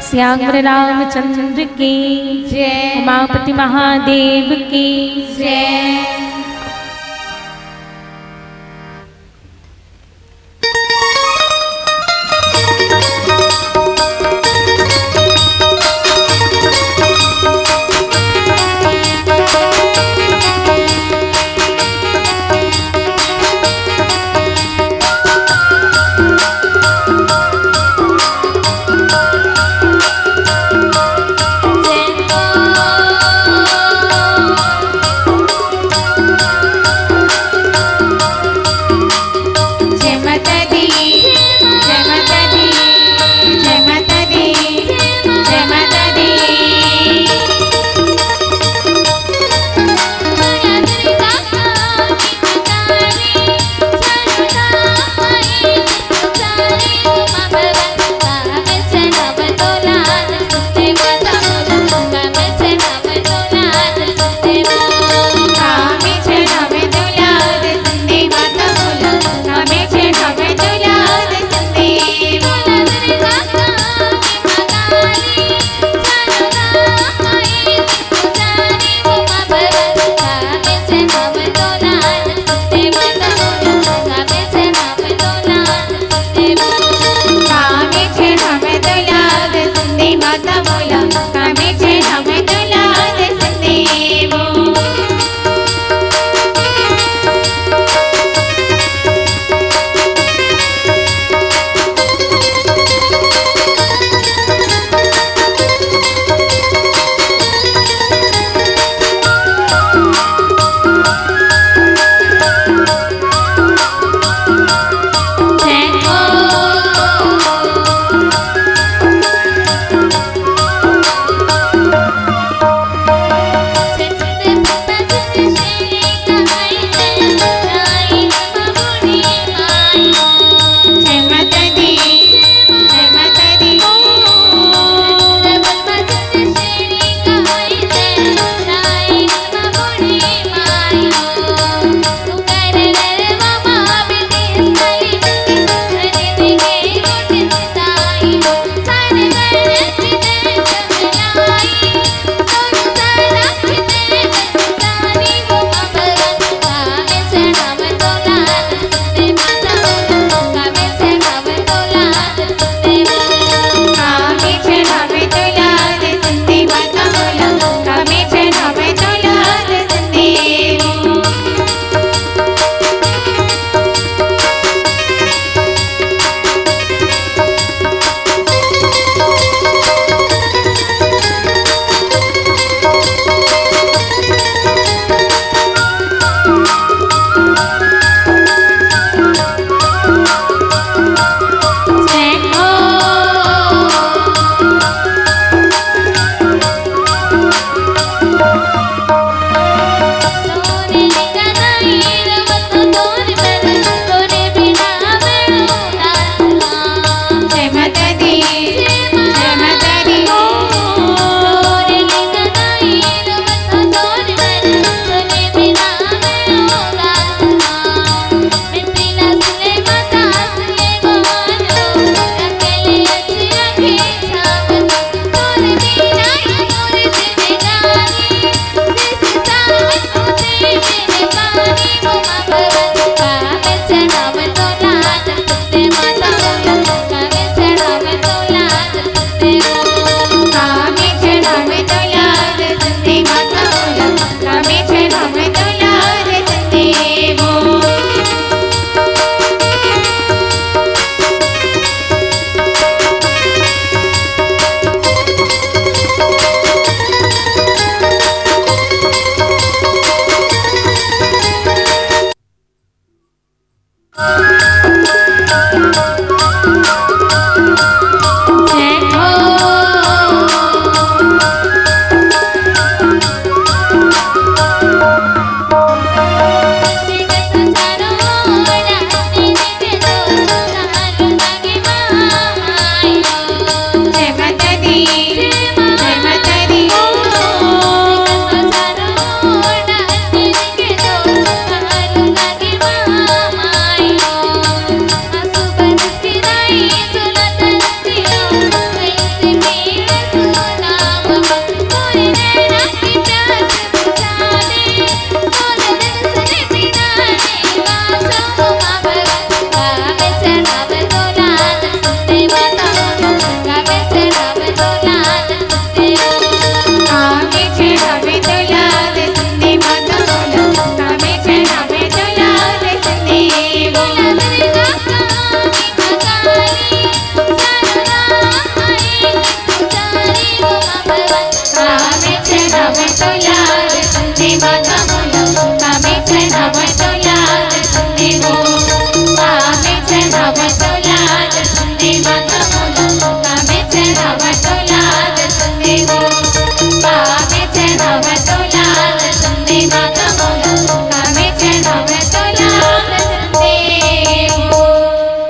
श्याम रामचंद्र की जय। उमापति महादेव की जय।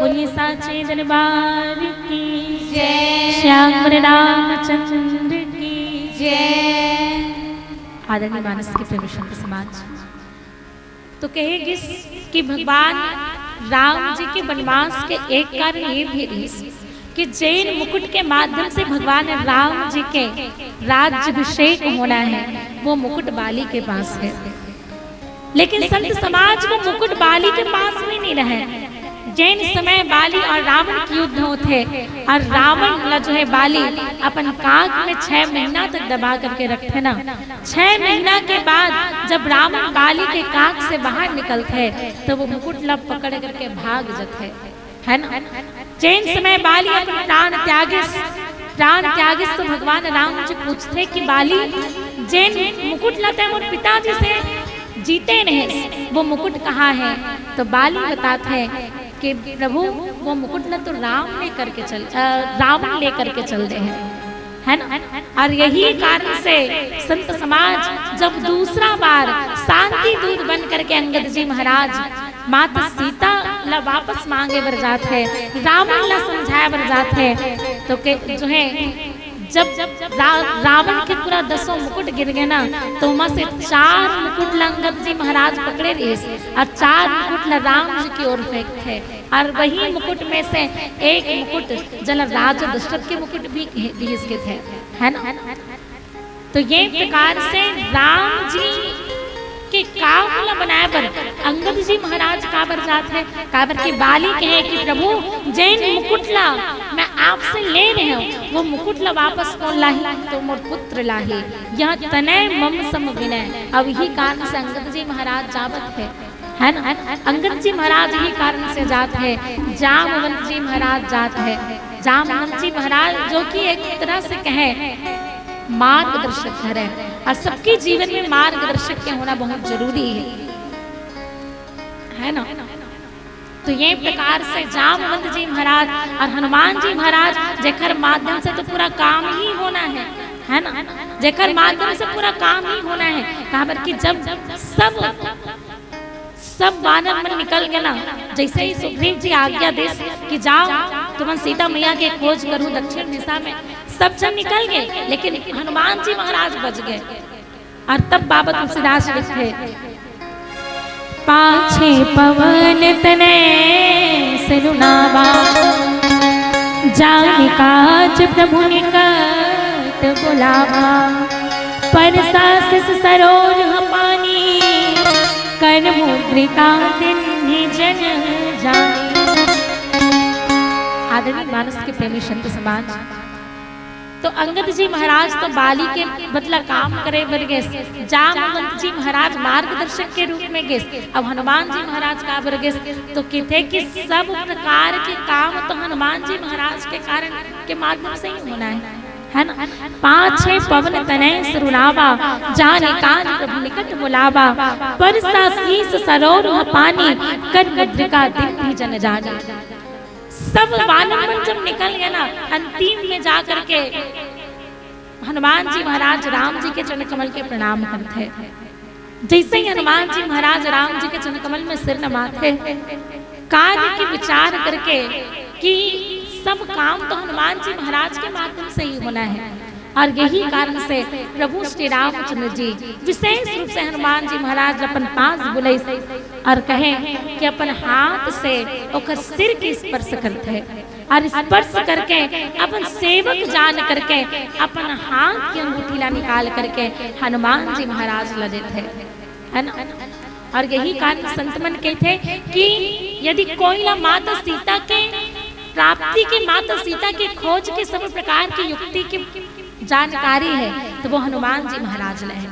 बोलिए साचे दरबार की जय। श्याम रामचंद्र की जय। आदरणीय मानस के प्रेमी संत समाज, तो कहे गिस कि भगवान राम जी के वनवास के एक कारण ये भी रहिस कि जेन मुकुट के माध्यम से भगवान राम जी के राज्याभिषेक होना है, वो मुकुट बाली के पास है। लेकिन संत समाज, वो मुकुट बाली के पास भी नहीं रहे। जेन समय बाली और रावण के युद्ध होथे और रावण ला जो है बाली अपन काख में छह महीना तक दबा करके रखथे ना, छह महीना के बाद जब रावण बाली के काख से बाहर निकलथे तो वो मुकुट ला पकड़ करके भाग जथे, है ना। जेन समय बाली अपन प्राण त्यागिस, प्राण त्यागिस तो भगवान राम जी पूछथे कि बाली, जेन मुकुट ला तैं मोर पिताजी से जीते रहेस, वो मुकुट कहाँ है? तो बाली बताथे कि प्रभु, वो मुकुट ला तो राम लेकर के चल, अ, रावण लेकर के चल दे है, है ना। और यही कारण से संत समाज जब दूसरा बार शांति दूत बन करके अंगद जी महाराज माता सीता ला वापस मांगे बर जात है, रावण ला समझाए बर जात है, तो के जो है जब रा, रावण के पूरा दसों मुकुट गिर गए ना, तो ओमा से चार मुकुट ला अंगद जी महाराज पकड़े रहिस और चार मुकुट ला राम जी की ओर फेंकथे। और वही मुकुट में से एक मुकुट जेला राजा दशरथ के मुकुट भी कहे, दिहिस के थे, है ना। तो ये प्रकार से राम जी के काख ला बनाए बर अंगद जी महाराज काबर जात है, काबर के बाली कहे कि प्रभु, जेन मुकुट ला मैं आपसे ले रहे हूँ, वो मुकुट ला वापस कौन लाही? तो मोर पुत्र लाही। यह तनय मम सम विनय। अब यही कारण से अंगद जी महाराज जावत है, है ना। अंगद जी महाराज यही कारण से जात है, जामवंत जी महाराज जात है। जामवंत जी महाराज जो कि एक तरह से कहे मार्गदर्शक हरे, और सबके जीवन में मार्गदर्शक के होना बहुत जरूरी है, है ना। तो ये प्रकार से जामवंत जी महाराज और हनुमान जी महाराज, जेकर माध्यम से तो पूरा काम ही होना है, है ना, जेकर माध्यम से पूरा काम ही होना है। काबर कि जब सब, सब वानर मन निकल गए ना, जैसे ही सुग्रीव जी आज्ञा देस कि जाओ, तुमन सीता मैया के खोज करू दक्षिण दिशा में, सब जन निकल गए, लेकिन हनुमान जी महाराज बच गए। और तब बाबा तुलसीदास लिखे, पाछे पवन तनय सरुनावा, जानि काज प्रभु निकट बुलावा। परसा सिस सरोरुह पानी, कर मुद्रिका दीन्हि जन जानी। आदरणीय मानस के प्रेमी संत समाज, तो अंगद जी महाराज तो बाली के बदला काम करे बर गेस, जामवंत जी महाराज मार्गदर्शक के रूप में गेस, अब हनुमान जी महाराज काबर गेस? तो किथे कि सब प्रकार के काम तो हनुमान जी महाराज के कारण, के माध्यम से ही होना है, है ना। पाछे पवन तनय सरुनावा, जानि काज प्रभु निकट बुलावा। परसा सीस सरोरुह पानी, कर मुद्रिका दीन्हि जन जानी। सब वानर मन जब निकल गए ना, अंतिम में जा करके हनुमान जी महाराज राम जी के चरण कमल के प्रणाम करते। जैसे ही हनुमान जी महाराज राम जी के चरण कमल में सिर नवाते, कार्य के विचार करके कि सब काम तो हनुमान जी महाराज के माध्यम से ही होना है। और यही कारण से प्रभु श्री रामचंद्र जी विशेष रूप से हनुमान जी महाराज अपन पास बुलाइस और कहे कि अपन हाथ से ओकर सिर के स्पर्श करते हैं और स्पर्श करके अपन सेवक जान करके अपन हाथ की अंगूठी ला निकाल करके हनुमान जी महाराज ला देते हैं, है ना। और यही कारण संत मन कहते हैं कि यदि कोई ला माता सीता के प्राप्ति के, माता सीता के खोज के सब प्रकार की युक्ति की जानकारी है, तो वो हनुमान जी महाराज ला है।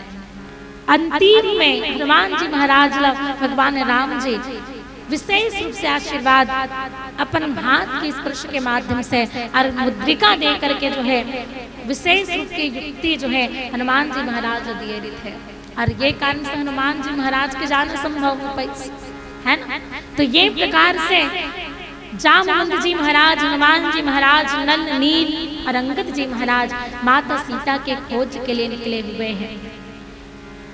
अंतिम में हनुमान जी महाराज ला भगवान राम जी विशेष रूप से आशीर्वाद अपन हाथ के स्पर्श के माध्यम से और मुद्रिका दे करके जो है विशेष रूप की युक्ति जो है हनुमान जी महाराज ला दिए रहिथे। और ये कारण से हनुमान जी महाराज के जाना संभव हो पाइस, है ना। तो ये प्रकार से जामवंत जी महाराज, हनुमान जी महाराज, नल नील और अंगद जी महाराज माता सीता के खोज के लिए निकले हुए हैं।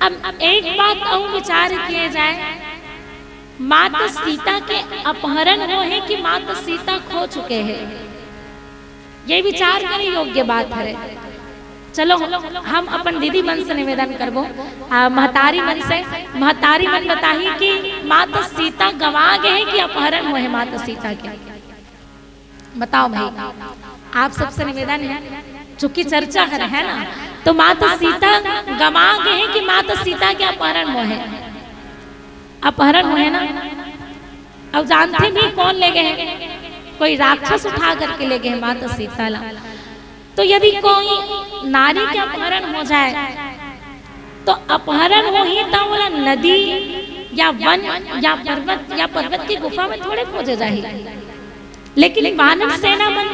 अब एक बात और विचार किया जाए, माता सीता के अपहरण होहे कि माता सीता खो चुके हैं, ये विचार करे योग्य बात हरे। चलो, हम अपन दीदी मन से निवेदन करबो, आ, महतारी मन से, महतारी मन बताही कि माता सीता गंवा गए हैं कि अपहरण होहे माता सीता के। बताओ भाई, आप सबसे निवेदन है, चूंकि चर्चा हरे, है ना, तो माता सीता गंवा गए हैं कि माता सीता के अपहरण होहे? अपहरण होहे ना। अब जानते भी कौन ले गए हैं? कोई राक्षस उठा करके ले गए हैं माता सीता ला। तो यदि कोई नारी के अपहरण हो जाए तो अपहरण होही त ओला नदी या वन या पर्वत या पर्वत की गुफा में थोड़े खोजे जाही। लेकिन वानर सेना मन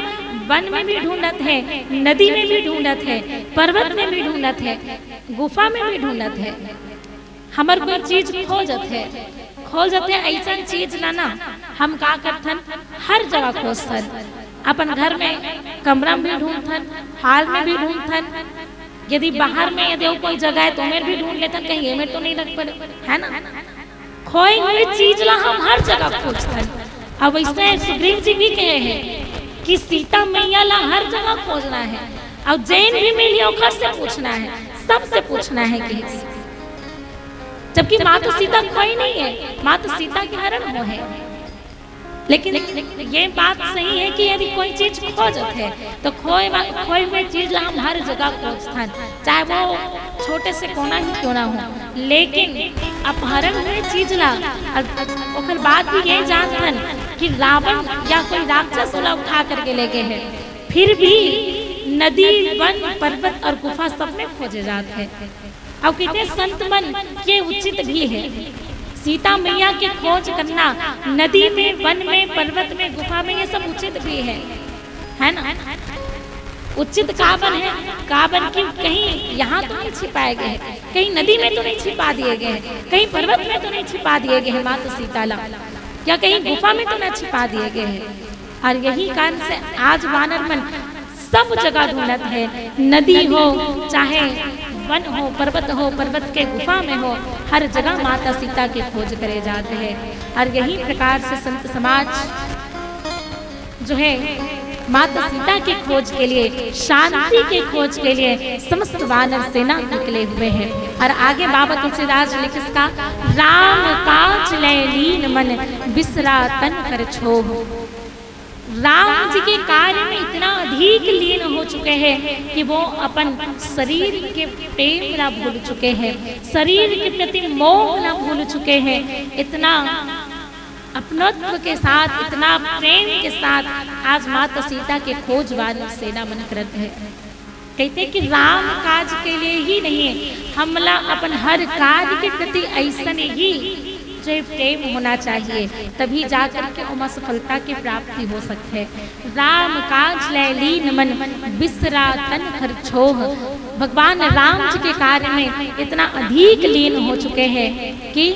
वन में भी ढूंढत है, नदी में भी ढूंढत है, पर्वत में भी ढूंढत है, गुफा में भी ढूंढत है। हमर कोई चीज खो जथे, खो जथे, अइसन चीज ला ना हम का करथन, हर जगह खोजथन। अपन घर में कमरा में भी ढूंढथन, हाल में भी ढूंढथन। यदि बाहर में यदि कोई जगह है तो ओमेर भी ढूंढ लेथन, कहीं एमेर तो नहीं लग पड़े, है ना? खोए हुए चीज ला हम हर जगह खोजथन। अब इसमें सुग्रीव जी भी कहे हैं कि सीता मैया ला हर जगह खोजना है और जेन भी मिली ओकर से पूछना है, सबसे पूछना है कि जबकि माता सीता खोई नहीं है, माता सीता के हरण हो है। लेकिन ये बात सही है कि यदि कोई चीज खो जात है तो खोए वा-, खोए हुए चीज ला हम हर जगह खोजथन, चाहे वो छोटे से कोना ही क्यों ना हो। लेकिन अपहरण हुए चीज ला अ-, अ-, ओकर बाद भी ये जानथन कि रावण या कोई राक्षस ओला उठा करके ले गए हैं, फिर भी नदी, वन, पर्वत और गुफा सब में खोजे जात है। अउ कितने संत मन के उचित भी है। सीता मैया के खोज करना नदी में, वन में, पर्वत में, गुफा में, ये सब उचित भी है, है ना? उचित काबन है, काबन की कहीं यहाँ तो नहीं छिपाए गए हैं, कहीं नदी में तो नहीं छिपा दिए गए हैं, कहीं पर्वत में तो नहीं छिपा दिए गए हैं माता सीता ला, या कहीं गुफा में तो ना छिपा दिए गए हैं। और यही कारण से आज वानर मन सब जगह ढूंढत है, नदी हो, चाहे वन हो, पर्वत हो, पर्वत के गुफा में हो, हर जगह माता सीता की खोज करे जाते हैं। और यही प्रकार से संत समाज जो है माता सीता की खोज के लिए, शांति की खोज के लिए समस्त वानर सेना निकले हुए हैं। और आगे बाबा तुलसीदास जी लिखे इसका, राम काज लै लीन मन बिसरा तन कर छोह। राम जी के कार्य में इतना अधिक लीन हो चुके हैं कि वो अपन शरीर के प्रेम ना भूल चुके हैं, शरीर के प्रति मोह ना भूल चुके हैं। इतना अपनत्व के साथ, इतना प्रेम के साथ आज माता सीता के खोज वानर सेना मन करत है। कहते कि राम काज के लिए ही नहीं, हमला अपन हर कार्य के प्रति ऐसन ही जो है प्रेम होना चाहिए, तभी जाकर के ओमा सफलता की प्राप्ति हो सकती है। राम काज लै लीन मन बिसरा तन कर छोह। भगवान राम जी के कार्य में इतना अधिक लीन हो चुके हैं कि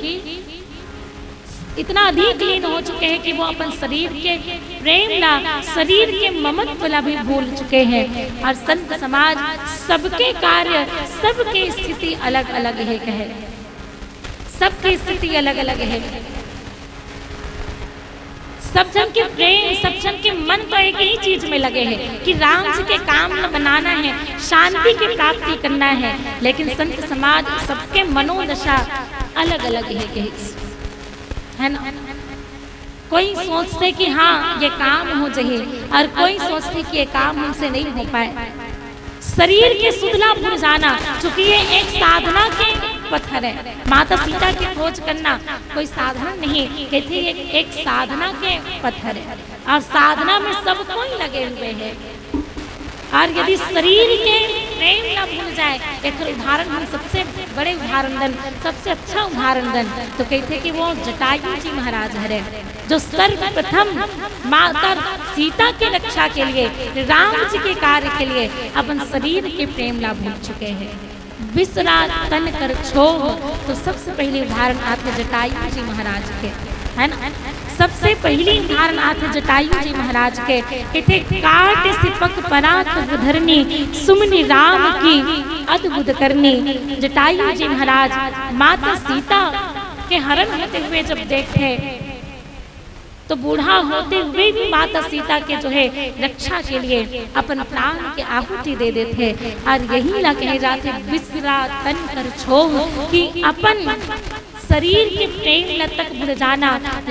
इतना अधिक लीन हो चुके हैं कि वो अपन शरीर के प्रेम ला, शरीर के ममत्व ला भी भूल चुके हैं। और संत समाज सबके कार्य, सबके स्थिति अलग-अलग है कहे, सबके स्थिति अलग-अलग है। सब जन के प्रेम, सब जन के मन तो एक ही चीज में लगे हैं कि राम जी के काम ला बनाना है, शांति की प्राप्ति करना है, लेकिन संत समाज सबके मनोदशा अलग-अलग है कहे, है ना? कोई सोचथे कि हाँ, ये काम हो जाही, और कोई सोचथे कि ये काम हमसे नहीं हो पाए। शरीर के सुध ला भूल जाना, चूंकि ये एक साधना के पथ हरे। माता सीता की खोज करना कोई साधना नहीं, कहते ये एक साधना के पथ हरे, और साधना में सब कोई लगे हुए हैं। और यदि शरीर के प्रेम ला भूल जाए, एकर उदाहरण हम सबसे बड़े उदाहरण दन, सबसे अच्छा उदाहरण दन, तो कहते कि वो जटायु जी महाराज हरे, जो सर्वप्रथम माता सीता के रक्षा के लिए, राम जी के कार्य के लिए अपन शरीर के प्रेम ला भूल चुके हैं। बिसरा तन कर छोह, तो सबसे पहले उदाहरण आथे जटायु जी महाराज के, है ना? सबसे पहली उदाहरण आथे जटायु जी महाराज के, कथे, "काट सिपक पराक्रम धरनी, सुमिरि राम की अद्भुत करनी।" जटायु जी महाराज माता सीता के हरण होते हुए जब देखथे, तो बूढ़ा होते हुए भी माता सीता के जो है रक्षा के लिए अपन प्राण के आहुति दे देथे। और यही ला कहे जाथे बिसरा तन कर छोह, कि अपन शरीर के प्रेम ला तक भूल जाना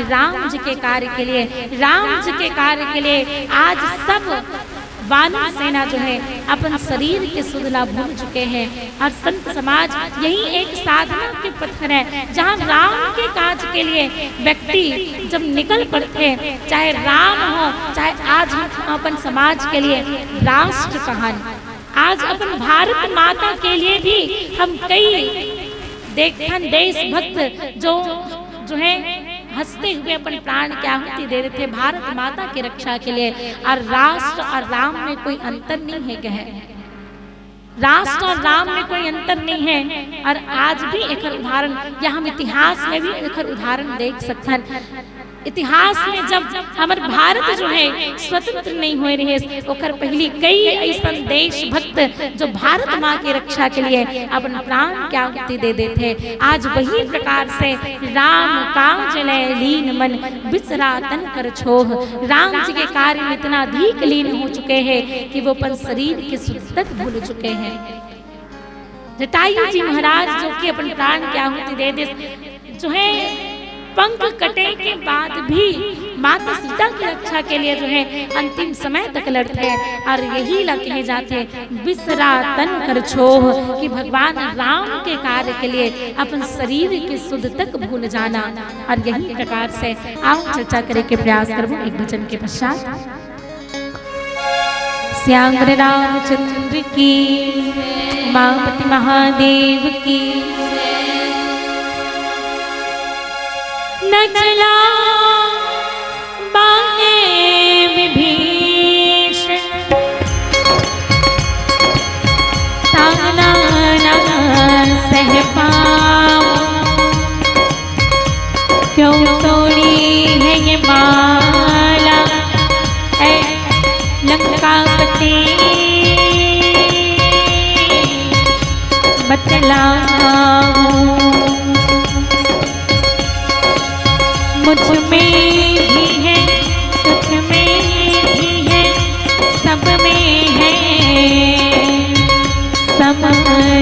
राम जी के कार्य के लिए, राम जी के कार्य के लिए आज सब वानर सेना जो है अपन शरीर के सुध ला भूल चुके हैं। और संत समाज यही एक साधना के पत्थर है, जहाँ राम के काज के लिए व्यक्ति जब निकल पड़ते हैं, चाहे राम हो, चाहे आज हम अपन समाज के लिए राष्ट्र कहान, आज अपन भारत माता के लिए भी हम कई देखन देशभक्त जो जो है हंसते हुए अपन प्राण की आहुति दे देते भारत माता की रक्षा के लिए। और राष्ट्र और राम में कोई अंतर नहीं है, कहे राष्ट्र और राम में कोई अंतर नहीं है। और आज भी एकर उदाहरण, या हम इतिहास में भी एकर उदाहरण देख सकथन। इतिहास में जब हमर भारत जो है स्वतंत्र नहीं होए रहे, ओकर पहली कई ऐसन देशभक्त जो भारत माँ की रक्षा के लिए अपन प्राण की आहुति दे देते। आज वही प्रकार से राम काज लै लीन मन, बिसरा तन कर छोह। राम जी के कार्य में इतना अधिक लीन हो चुके हैं कि वो अपन शरीर के सुध तक भूल चुके हैं। जटायु जी महाराज जो कि अपन प्राण की आहुति दे दे, जो है पंख कटे के बाद भी माता सीता की रक्षा के लिए जो है अंतिम समय तक लड़ते हैं। और यही ला कहे जाते बिसरा तन कर छोह, कि भगवान राम के कार्य के लिए अपन शरीर के सुध तक भूल जाना। और यही प्रकार से आओ चर्चा करे के प्रयास करबो एक भजन के पश्चात। श्याम रामचंद्र की, उमापति महादेव की। न चला बांके विभीषण, ताना ना सह पाऊं। क्यों तोड़ी है ये माला, ऐ लंकापति, बतलाऊं। मुझ में भी है, तुझ में भी है, सब में है, समझाऊं।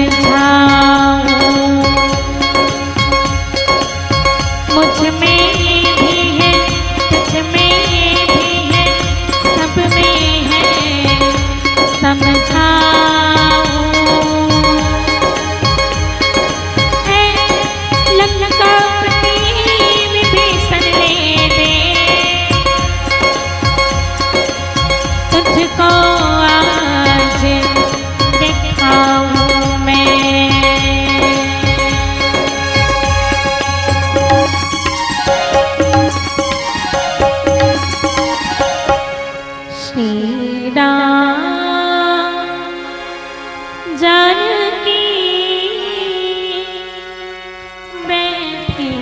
मुझ में भी है, तुझ में भी है, सब में है, समझाऊं। है लंकापति विभीषण ले दे, तुझको आज दिखाऊं मैं। श्री राम जानकी बैठी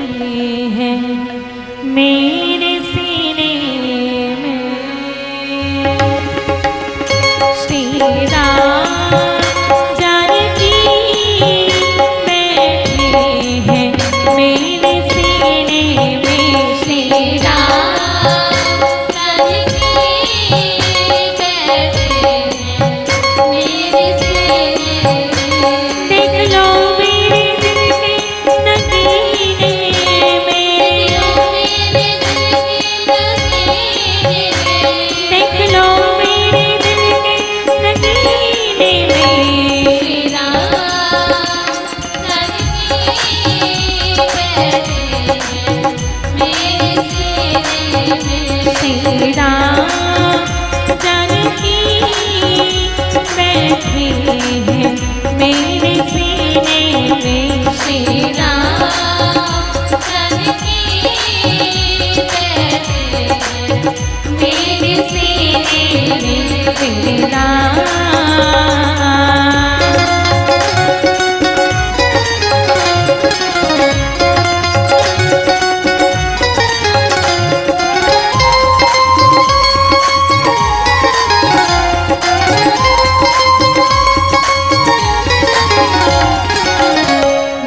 है मेरे सीने में। श्री राम जानकी बैठी है मेरे सीने में। श्री राम जानकी बैठी है मेरे सीने में। देख लो मेरे दिल के नगीने में। देख लो मेरे दिल के नगीने में। श्री राम जानकी बैठी है मेरे सीने में। श्री राम जानकी बैठी है मेरे सीने में। श्री राम।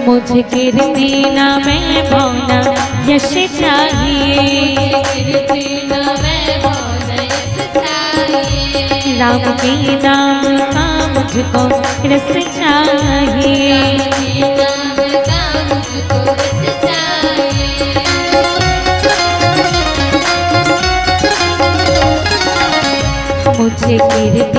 मुझे कीर्ति ना वैभव ना यश चाहिए। राम के नाम का मुझको रस चाहिए। मुझे कीर्ति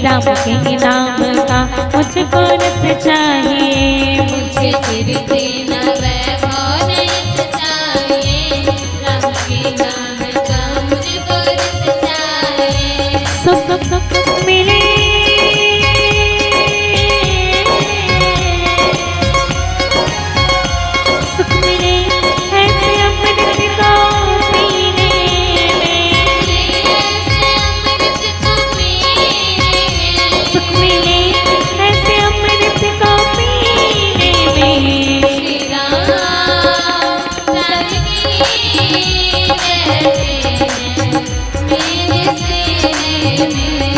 राम के नाम का मुझको रस चाहिए। मुझे गिरते न वैभव नहीं चाहिए, राम के नाम का मुझको रस चाहिए। सुख सुख मिले, सुख मिले ऐसे अमृत को पीने में। सुख मिले ऐसे अमृत को पीने में।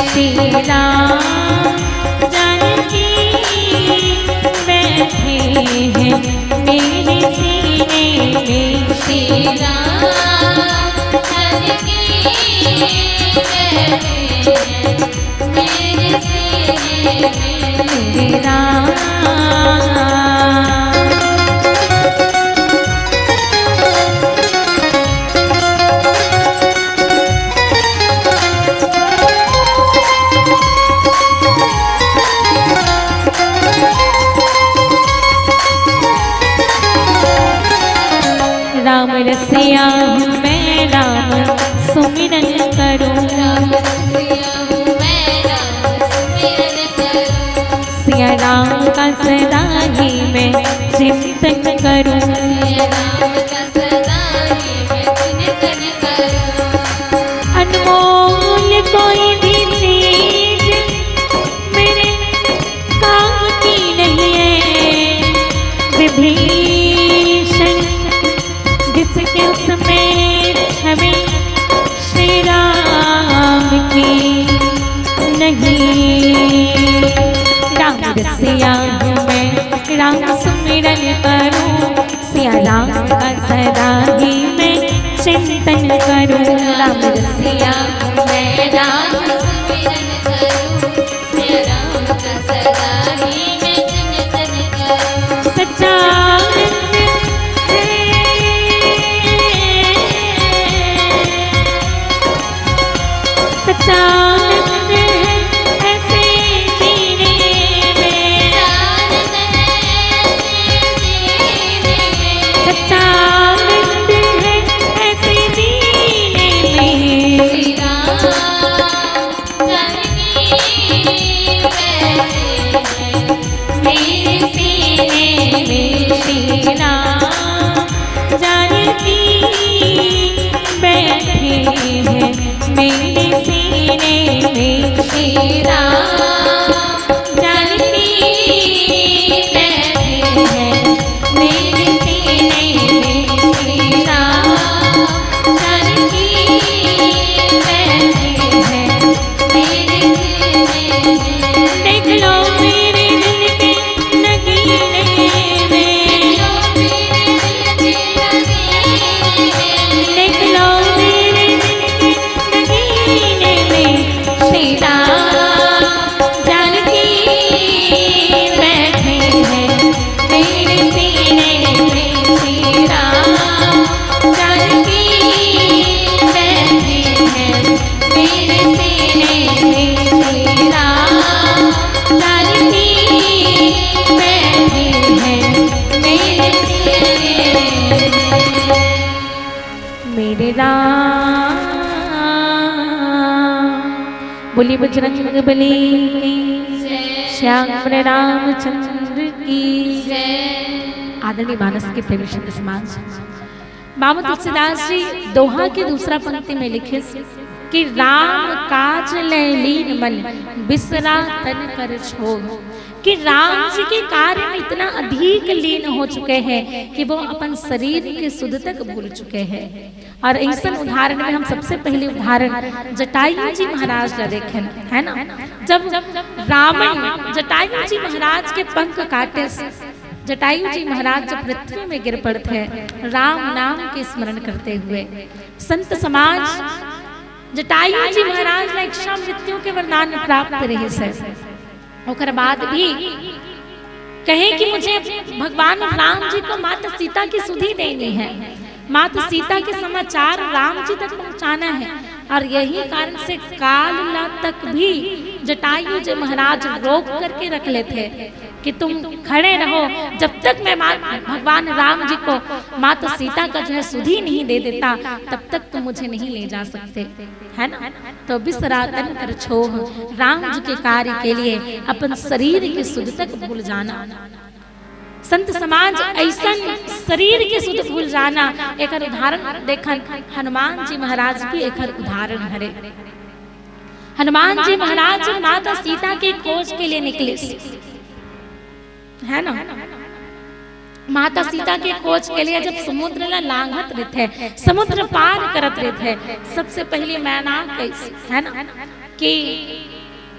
श्री राम जानकी बैठे हैं मेरे सीने में। श्री राम जानकी बैठे हैं मेरे सीने में। मेरे राम। राम रसिया हूँ मैं, राम सुमिरन करूँ। राम रसिया हूँ मैं, राम सुमिरन करूँ। सिया राम का सदा ही मैं चिंतन करूँ। सिया राम का सदा ही मैं चिंतन करूँ। अनमोल कोई भी चीज मेरे काम की नहीं है विभीषण, जिसके उसमें छवि श्री राम की नहीं। राम रसिया हूँ मैं, राम सुमिरन करूँ। सिया राम का सदा ही मैं चिंतन करूँ। राम रसिया हूँ मैं, राम सुमिरन करूँ। सिया राम का सदा ही मैं चिंतन करूँ। सच्चा आनंद है, सच्चा आनंद है ऐसे जीने में। सच्चा आनंद है ऐसे जीने में। श्री राम जानकी बैठे हैं मेरे सीने में। श्री राम जानकी बैठे हैं मेरे सीने में। श्री राम जानकी बैठे हैं मेरे सीने में। श्री राम जानकी बैठे हैं मेरे सीने में। देख लो मेरे दिल के नगीने में। देख लो मेरे दिल के नगीने में। श्री राम जानकी बैठे हैं मेरे सीने में। श्री राम जानकी बैठे हैं मेरे सीने में। श्री राम जानकी बैठे हैं मेरे सीने में। मेरे राम। बोलिए बजरंग बली की, श्याम रामचंद्र की। आदरणीय मानस के प्रेमी संत समाज, बाबा तुलसीदास जी दोहा की दूसरा पंक्ति में लिखे कि राम काज लै लीन मन, बिसरा तन कर छोह। कि राम जी के कार्य में इतना अधिक लीन हो चुके हैं कि वो अपन शरीर के सुध तक भूल चुके हैं। और ऐसन उदाहरण में हम सबसे पहले उदाहरण जटायु जी महाराज ला देखेन, है ना? जब रावण जटायु जी महाराज के पंख काटे, जटायु जी महाराज जब पृथ्वी में गिर पड़ते हैं, राम नाम के स्मरण करते हुए संत समाज जटायु जी महाराज ला इच्छा मृत्यु के वरदान प्राप्त रहे से। ओकर बाद भी कहे कि मुझे भगवान राम जी को माता सीता की सुधि देनी है, माता सीता के समाचार राम जी तक पहुंचाना है। और यही कारण से काल ला तक भी जटायु जी महाराज रोक करके रख लेते कि तुम खड़े रहो, जब तक मैं मा-, भगवान राम जी को माता सीता का जो है सुधि नहीं दे देता, तब तक तुम मुझे नहीं ले जा सकते, है ना? तो बिसरा तन कर छोह, राम जी के कार्य के लिए अपन शरीर की सुध तक भूल जाना। संत समाज ऐसन शरीर के सुध भूल जाना, एकर उदाहरण देखन, हनुमान जी महाराज भी एकर उदाहरण हरे। हनुमान जी महाराज माता सीता के खोज के लिए निकले, है ना? माता सीता के खोज के लिए जब समुद्र ला लांघत रहिथे, समुद्र पार करत रहिथे, सबसे पहले मैना कहिस, है ना, कि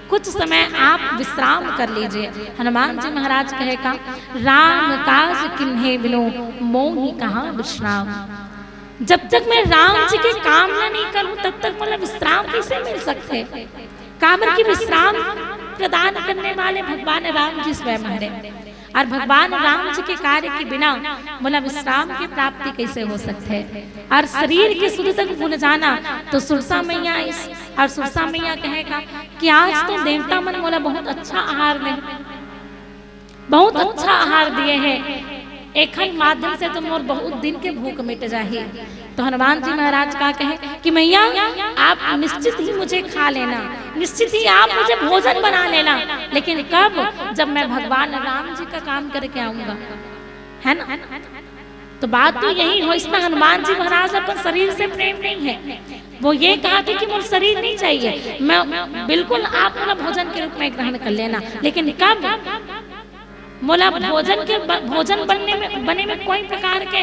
कुछ समय आप विश्राम कर लीजिए। हनुमान जी महाराज कहे का, "राम काज किन्हे बिनु मोहि कहाँ विश्राम।" जब तक मैं राम जी के काम ला नहीं करूं, तब तक मोला विश्राम कैसे मिल सकथे? काबर कि विश्राम प्रदान करने वाले भगवान राम जी स्वयं हरे। और भगवान राम जी के कार्य के बिना मोला विश्राम की प्राप्ति कैसे हो सकथे? और शरीर के सुध तक भूल जाना, तो सुरसा मैया आइस, और सुरसा मैया कहे का कि आज तो देवता मन मोला बहुत अच्छा आहार दे, बहुत अच्छा आहार दिए हैं, एखर माध्यम से तो मोर बहुत दिन के भूख मिट जाही। तो हनुमान जी महाराज का कहे कि मैया, आप निश्चित ही मुझे खा लेना, निश्चित ही आप मुझे भोजन बना लेना, लेकिन कब? जब मैं भगवान राम जी का काम करके आऊंगा, है ना? तो बात तो यही होइस ना, हनुमान जी महाराज अपन शरीर से प्रेम नहीं है, वो ये कहा थे कि मोर शरीर नहीं चाहिए, मैं बिल्कुल आप मोला भोजन के रूप में ग्रहण कर लेना, लेकिन कब? मोला भोजन के ब-, भोजन बनने में, बने में कोई प्रकार के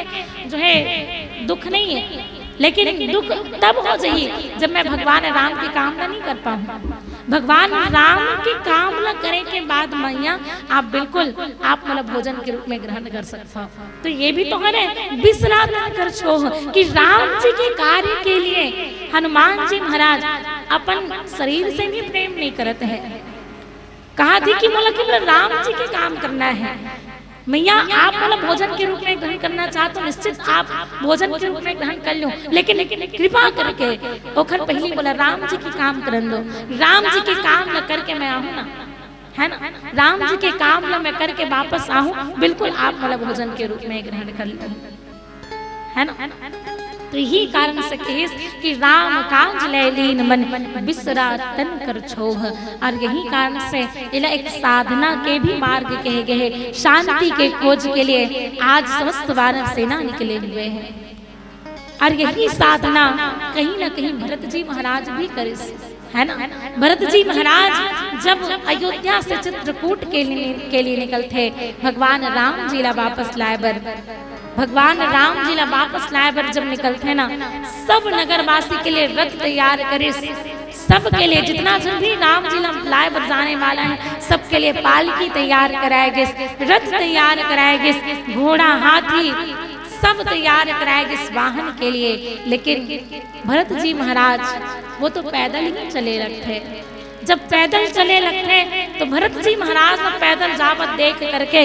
जो है दुख नहीं है, लेकिन दुख तब हो जाही जब मैं भगवान राम के काम ला नहीं कर पाऊं। भगवान राम के काम ला करे के बाद मैया आप बिल्कुल आप मोला भोजन के रूप में ग्रहण कर सकते हो। तो ये भी तो हरे बिसरा तन कर छोह कि राम जी के कार्य के लिए हनुमान जी महाराज अपन शरीर से भी प्रेम नहीं करत है। कहा थी कि मोला केवल राम जी के काम करना है। मैया, आप मोला भोजन के रूप में ग्रहण करना चाहत हो, निश्चित आप भोजन के रूप में ग्रहण कर लो, लेकिन कृपा करके ओखर पहली मोला राम जी के काम करन दो, राम जी के काम ला करके मैं आहूं ना, है ना, राम जी के काम ला मैं करके वापस आहूं, बिल्कुल आप मोला भोजन के रूप में ग्रहण कर लो, है ना। तो यही कारण से कहिस कि राम काज लै लीन मन, बिसरा तन कर छोह। और यही कारण से एला एक साधना के भी मार्ग कहे गए हे, शांति के खोज के लिए आज समस्त वानर सेना निकले हुए हैं। और यही साधना कहीं ना कहीं भरत जी महाराज भी करिस, है ना। भरत जी महाराज जब अयोध्या से चित्रकूट के लिए, के लिए निकलथे भगवान राम जी ला वापस लाए बर, भगवान राम जी ला वापस लाए बर जब निकलथे ना, सब नगरवासी के लिए रथ तैयार करिस, सबके लिए, जितना जन भी राम जी ला लाए बर जाने वाला है, सबके लिए पालकी तैयार कराए गिस, रथ तैयार कराए गिस, घोड़ा, हाथी, सब तैयार कराए गिस वाहन के लिए। लेकिन भरत जी महाराज वो तो पैदल ही चले लगथे। जब पैदल चले लगथे तो भरत जी महाराज ला पैदल जावत देख करके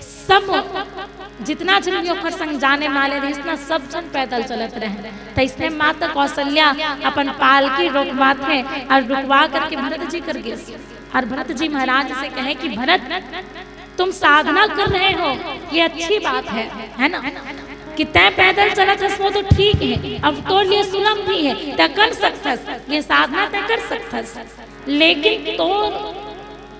सब, जितना जन भी ओकर संग जाने वाले रहिस ना, सब जन पैदल चलत रहे। तो इसने माता कौशल्या अपन पालकी रोकवाथे और रुकवा करके भरत जी कर गिस और भरत जी महाराज से कहे कि भरत, तुम साधना कर रहे हो, ये अच्छी बात है, है ना, कि तै पैदल चलत हस, वो तो ठीक है, अब तोर लिए सुलभ भी है, तै कर सकथस, ये साधना तै कर सकथस, लेकिन तोर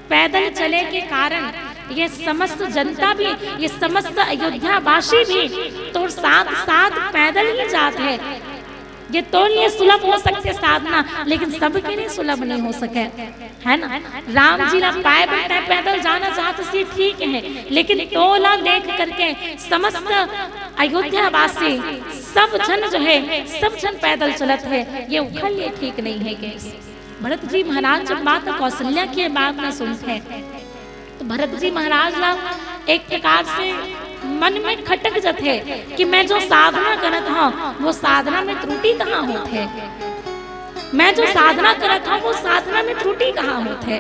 पैदल चले के कारण ये समस्त जनता भी, ये समस्त अयोध्या वासी भी तोर साथ साथ पैदल ही जात है। ये तोर लिए सुलभ हो सकथे साधना, लेकिन सबके लिए सुलभ नहीं हो सके, है ना। राम जी ला पाए बर तै पैदल जाना चाहत हस, ठीक है, लेकिन तोला देख करके समस्त अयोध्या वासी सब जन जो है, सब जन पैदल चलत है, ये ओखर लिए ठीक नहीं है। भरत जी महाराज जब माता कौशल्या के बात ला सुनथे तो भरत जी महाराज ला एक प्रकार से मन में खटक जथे कि मैं जो साधना करत हूँ, वो साधना में त्रुटि कहाँ होथे, मैं जो साधना करत हूँ, वो साधना में त्रुटि कहाँ होथे।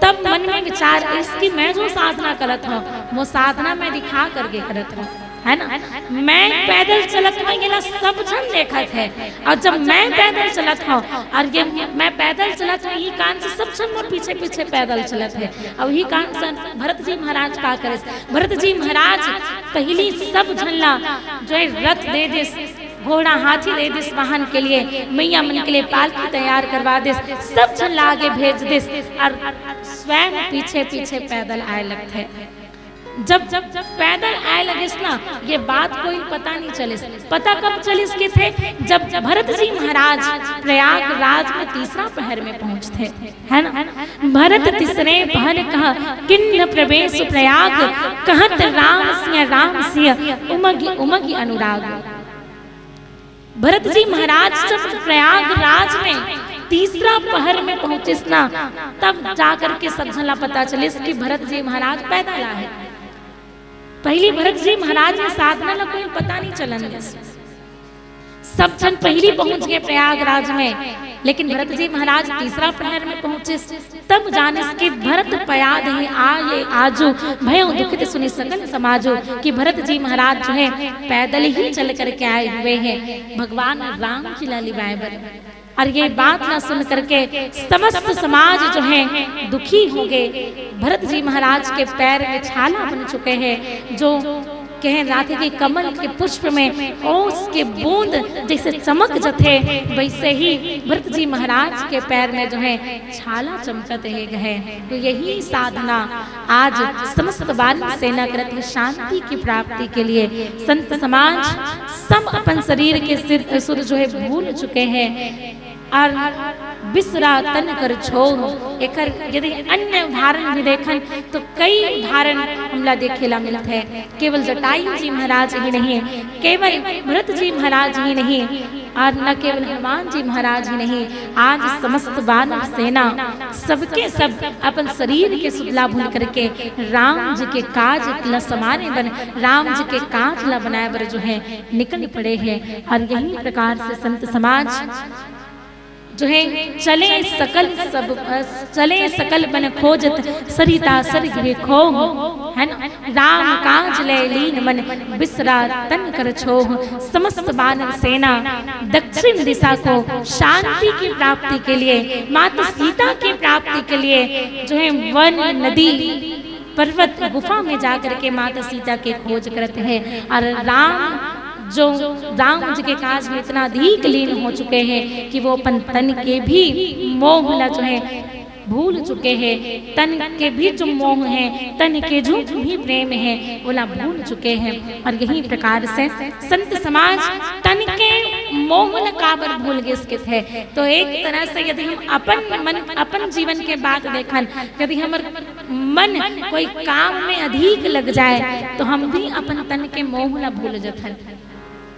तब मन में विचार आइस कि मैं जो साधना करत हूँ, वो साधना मैं दिखा करके करत हूँ। है ना? मैं पैदल चलत हूँ, ये ला सब झन देखत है। और जब मैं पैदल चलत हूँ और ये मैं पैदल चलत हूँ, यही कारण से सब झन मोर पीछे पीछे पैदल चलत है। और यही कारण से भरत जी महाराज का करे, भरत जी महाराज पहली सब झन ला जो है रथ दे दिस, घोड़ा हाथी दे दिस वाहन के लिए, मैया मन के लिए पालकी तैयार करवा दिस, सब झन ला आगे भेज दिस और स्वयं पीछे पीछे पैदल आए लगथे। जब पैदल आए लगिस ना, ये बात कोई पता नहीं चलिस। पता कब चलिस के थे? जब भरत जी महाराज प्रयागराज में तीसरा पहर में पहुंचथे, है ना? भरत तीसरे पहर कहा, किन्न प्रवेश प्रयाग, कहत राम सिय राम सिय, उमगि उमगि अनुराग। भरत जी महाराज जब प्रयागराज में तीसरा पहर में पहुंचिस ना, तब जाकर के सब झन ला पता चलिस कि भरत जी महाराज पैदल आहे। पहली भरत जी महाराज के साधना ला कोई पता नहीं चलन दिस। सब झन पहली पहुंच गए प्रयागराज में, लेकिन भरत जी महाराज तीसरा पहर में पहुंचिस। तब जानिस कि भरत पयाद हे आए आजू, भयो दुखित सुनि सकल समाजू, कि भरत जी महाराज जो है पैदल ही चल करके आए हुए हैं भगवान राम जी ला लिवाए बर। और ये बात ना सुन करके समस्त समाज जो है दुखी हो गए। भरत जी महाराज के पैर में छाला बन चुके हैं, जो कहे जाथे कि कमल के पुष्प में ओस के बूंद जैसे चमक जथे, वैसे ही भरत जी महाराज के पैर में जो है छाला चमकत हे गए। तो यही साधना आज समस्त वानर सेना करत हे शांति की प्राप्ति के लिए। संत समाज सब अपन शरीर के सिर, सुर जो है भूल चुके हैं। और बिसरा तन कर छोह। एकर यदि अन्य उदाहरण भी देखन तो कई उदाहरण हमला देखे ला मिलथे। केवल जटायु जी महाराज ही नहीं, केवल भरत जी महाराज ही नहीं, और न केवल हनुमान जी महाराज ही नहीं, आज समस्त वानर सेना सबके सब अपन शरीर के सुधला भूल करके राम जी के काज ला समाने बन, राम जी के काज ला बनाए बर जो है निकल पड़े हैं। और यही प्रकार से संत समाज जो है चले सकल सब, अ, चले सकल बन खोजत सरिता सर गिरे खो, है ना? राम काज ले लीन मन बिसरा तन कर छोह। समस्त वानर सेना दक्षिण दिशा को शांति की प्राप्ति के लिए, माता सीता की प्राप्ति के लिए जो है वन, नदी, पर्वत, गुफा में जा करके माता सीता के खोज करत हे। और राम जो राम जी के काज में इतना अधिक लीन हो चुके हैं कि वो अपन तन के भी मोह ला जो है भूल चुके हैं, तन के भी जो मोह है, तन के जो भी प्रेम है, ओला भूल चुके हैं। और यही प्रकार से संत समाज तन के मोह ला काबर भूल गे सकत हे। तो एक तरह से यदि हम अपन मन, अपन जीवन के बात देखन, यदि हमर मन कोई काम में अधिक लग जाए, तो हम भी अपन तन के मोह ला भूल जथन।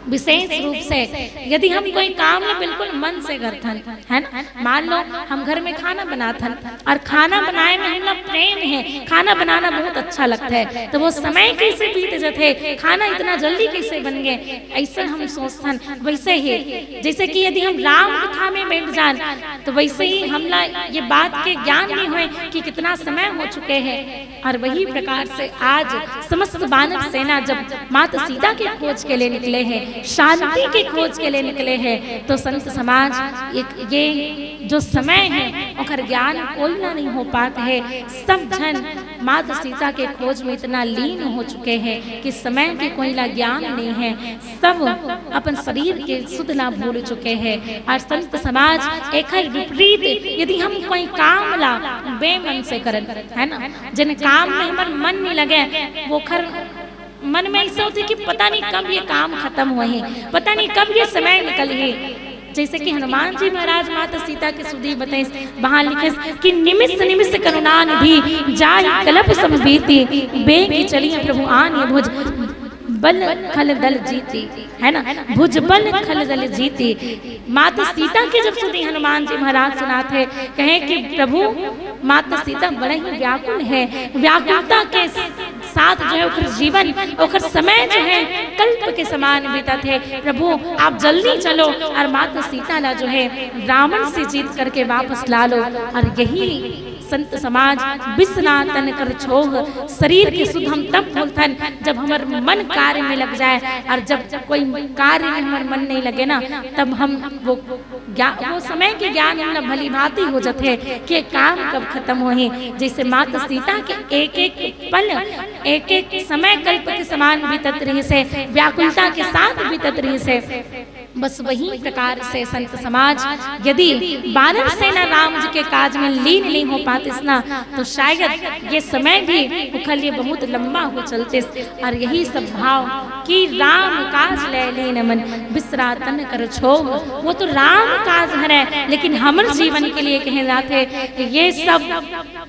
विशेष रूप से यदि हम कोई काम ला बिल्कुल मन से करथन, है ना, मान लो हम घर में खाना बनाथन और खाना बनाए में हमला प्रेम है, खाना बनाना बहुत अच्छा लगता है, तो वो समय कैसे बीत जथे, खाना इतना जल्दी कैसे बन गए, ऐसे हम सोचथन। वैसे ही जैसे कि यदि हम राम कथा में बैठ जान, तो वैसे ही हमला ये बात के ज्ञान नहीं होए कि कितना समय हो चुके हैं। और वही प्रकार से आज समस्त वानर सेना जब माता सीता के खोज के लिए निकले हैं, शांति के खोज के लिए निकले हैं, तो संत समाज एक ये जो समय है, ओकर ज्ञान कोई ला नहीं हो पात है। सब झन माता सीता के खोज में इतना लीन हो चुके हैं कि समय के कोई ला ज्ञान नहीं है। सब अपन शरीर के सुध ला भूल चुके हैं। और संत समाज एकर विपरीत, यदि हम कोई काम ला बेमन से करन, है ना, जिन काम में हमर मन नहीं लगे, वो खर मन में ऐसा होते कि पता नहीं कब ये काम खत्म हुए हैं, पता नहीं कब ये समय निकल है। जैसे कि हनुमान जी महाराज माता सीता के सुधी बताइस, वहां लिखे कि निमिष निमिष करुणा निधि, जाहि कलप सम बीती, बेग चलिया प्रभु आन भुज बल खल दल जीती, है ना, भुजबल खल दल जीती। माता सीता के जब सुधी हनुमान जी महाराज सुनाथे, कहे कि प्रभु, माता सीता बड़ा ही व्याकुल है, व्याकुलता के साथ जो है ओकर जीवन, ओकर समय जो है कल्प के समान बीतत है। प्रभु, आप जल्दी चलो और माता सीता ला जो है रावण से जीत करके वापस ला लो। और यही संत समाज, बिसरा तन कर छोह। शरीर के सुध हम तब भूलथन, जब हमर मन कार्य में लग जाए, और जब कोई कार्य में हमर मन नहीं लगे ना, तब हम वो ज्ञा-, वो समय के ज्ञान हमला भली भांति हो जाथे कि ये काम कब खत्म होही। जैसे माता सीता के एक एक पल, एक एक समय कल्प के समान बीतत रहिस हे, व्याकुलता के साथ बीतत रहिस हे। बस वही प्रकार से संत समाज यदि बानर सेना राम जी के काज में लीन नहीं हो पातिस ना, तो शायद ये समय भी उखर लिए बहुत लंबा हो चलतिस। और यही सब भाव कि राम काज ले लीन मन, बिसरा तन कर छोह, वो तो राम काज हरे, लेकिन हमर जीवन के लिए कहे जाथे। ये सब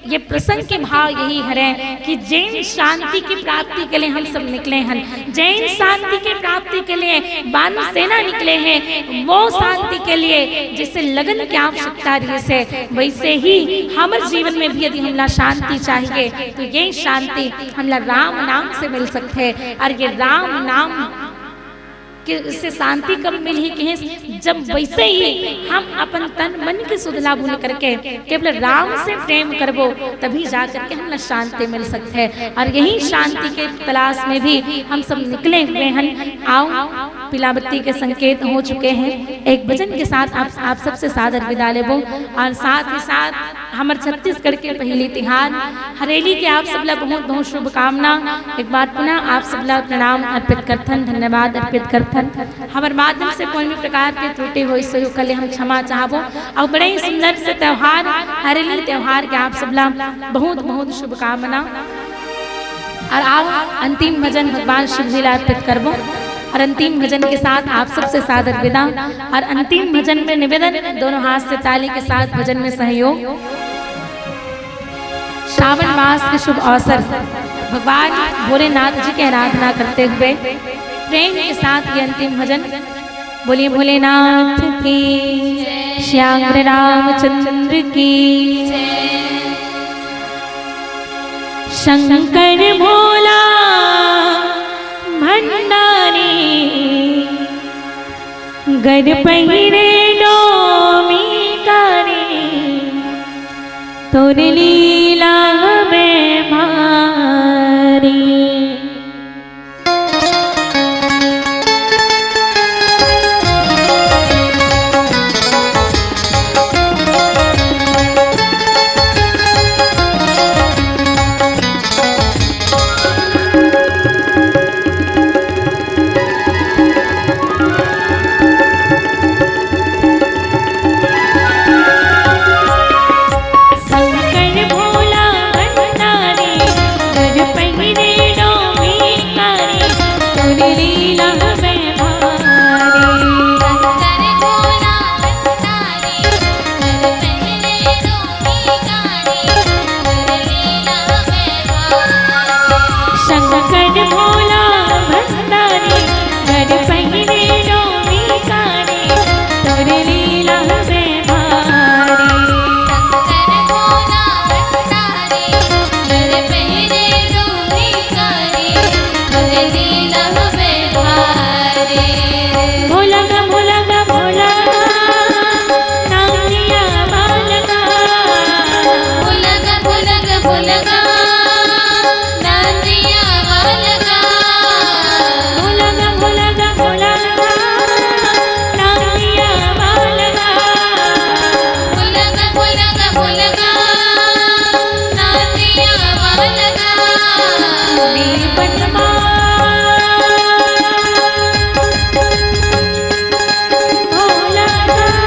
ये प्रसंग के भाव यही हरे कि जेन शांति की प्राप्ति के लिए हम सब निकले हन, जेन शांति की प्राप्ति के लिए बानर सेना निकले हैं, वो शांति के लिए जैसे लगन की आवश्यकता रहिस हे, वैसे ही हमर जीवन में भी यदि हमला शांति चाहिए, तो ये शांति हमला राम नाम से मिल सकथे। और ये राम नाम के, से शांति कब मिलही कहें, जब वैसे ही हम अपन तन मन के सुध ला भूल करके केवल राम से प्रेम करबो, तभी जा करके हमला शांति मिल सकथे। और यही शांति के तलाश में भी हम सब निकले हुए हन। आओ, पीलाबत्ती के संकेत हो चुके हैं। एक भजन के साथ आप, आप सबसे सादर विदा लेबो और साथ ही साथ हमर छत्तीसगढ़ के पहिली तिहार हरेली के आप सबला बहुत बहुत शुभकामना। एक बार पुनः आप सबला प्रणाम अर्पित करथन, धन्यवाद अर्पित करथन। हमर माध्यम से कोई भी प्रकार के त्रुटि होइस होही, ओकर ले हम क्षमा चाहबो। और बड़े ही सुंदर से त्योहार, हरेली त्योहार के आप सबला बहुत बहुत शुभकामना। और आओ, अंतिम भजन भगवान शिव जी ला अर्पित करबो और अंतिम भजन के साथ आप सबसे सादर विदा। और अंतिम भजन में निवेदन, दोनों हाथ से ताली के साथ भजन में सहयोग। श्रावण मास के शुभ अवसर, भगवान भोलेनाथ जी की आराधना करते हुए प्रेम के साथ ये अंतिम भजन। बोलिए भोलेनाथ की, श्याम रामचंद्र की। शंकर भोला भंडारी, गज पहिरे डोमी कारी, तोर लीला हवे भारी। शंकर भोला भंडारी, गज पहिरे डोमी कारी, तोर लीला हवे भारी। शंकर भोला भंडारी, गज पहिरे डोमी कारी, तोर लीला हवे भारी। शंकर भोला भंडारी, गज पहिरे डोमी कारी, तोर लीला हवे भारी। शंकर भोला भंडारी, गज पहिरे डोमी कारी, तोर लीला हवे भारी। भोला गा, भोला गा, भोला गा, नानिया बालका। भोला गा, भोला गा, भोला गा, नानिया बालका। भोला गा, भोला गा, भोला गा, नानिया बालका। भोला गा, भोला गा, भोला गा, नानिया बालका। नी पनमा। भोला, भोला।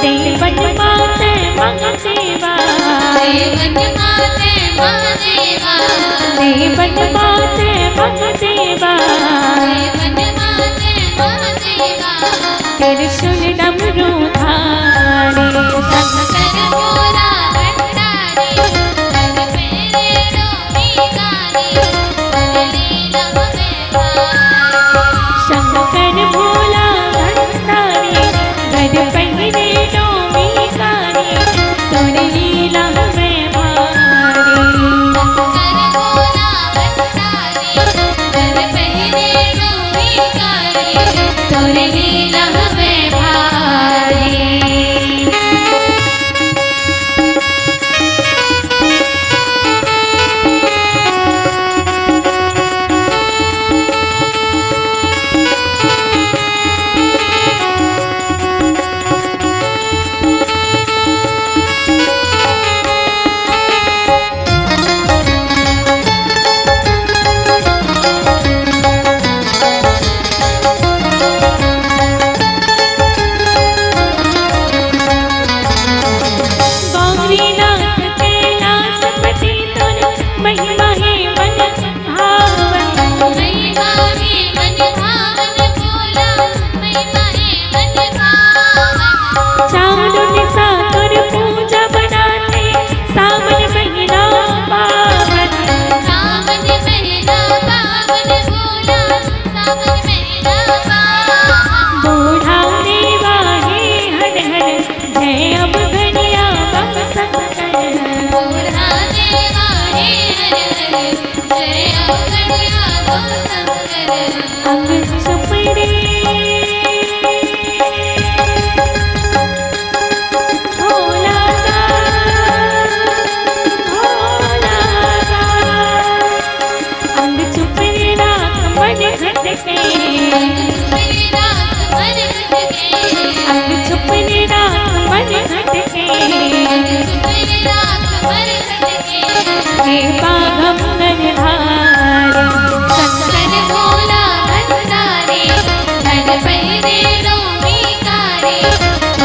देवन माते मंगतेवा। देवन माते मंगतेवा। देवन माते मंगतेवा। देवन माते मंगतेवा। त्रिशूल डमरू धारी। शंकर भोला भंडारी, गज पहिरे डोमी कारी, तोर लीला हवे भारी। शंकर भोला भंडारी, गज पहिरे डोमी कारी, तोर लीला हवे भारी। शंकर भोला भंडारी, गज पहिरे डोमी कारी, तोर लीला हवे भारी।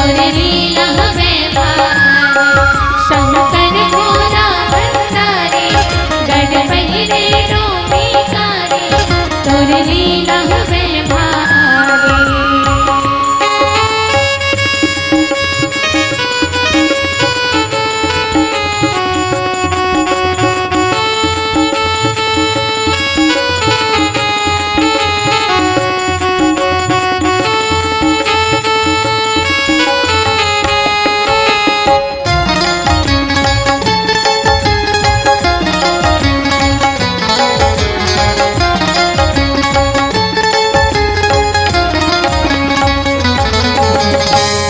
तोर लीला हवे भारी, शंकर भोला भंडारी, गढ़ पहिरे डोमी कारी, तोर लीला हवे भारी।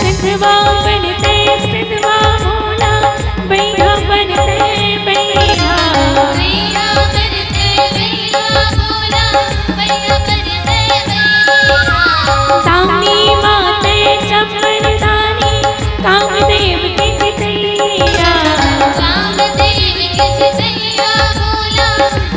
सिंधवा बनते सिंधवा भोला, बैगा बनते बैगा। बैगा बनते बैगा भोला, बैगा बनते बैगा। दानी माते चप्परदानी, कामदेव के जितैया। कामदेव के जितैया भोला,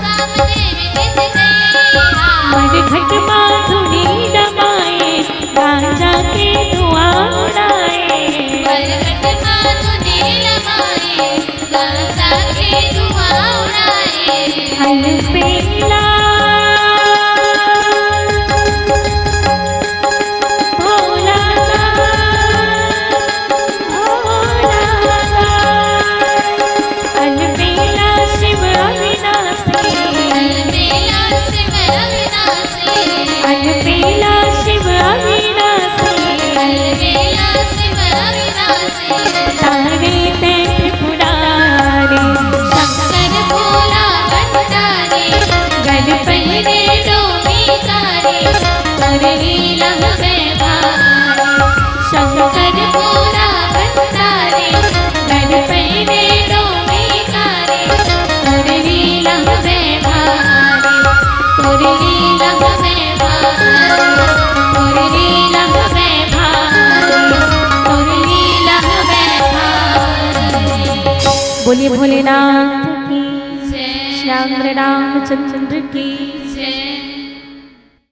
कामदेव के जितैया। मरघट मा धुनी दमाए, गांजा के धुआं उड़ाए। मरघट मा धुनी दमाए, गांजा के धुआं उड़ाए। अलबेला भोला का, भोला का। अलबेला शिव अविनाशी। अलबेला शिव अविनाशी। अलबेला शिव अविनाशी। अलबेला शिव अविनाशी। तारे ते त्रिपुरारी, शंकर भोला भंडारी, गढ़ पहिरे डोमी कारी, तोर लीला हवे भारी। शंकर भोला भंडारी, गढ़ पहिरे डोमी कारी, तोर लीला हवे भारी, तोर लीला हवे भारी, तोर लीला हवे भारी, तोर लीला हवे भारी। बोलिए भोलेनाथ की जय। श्याम रामचंद्र की जय।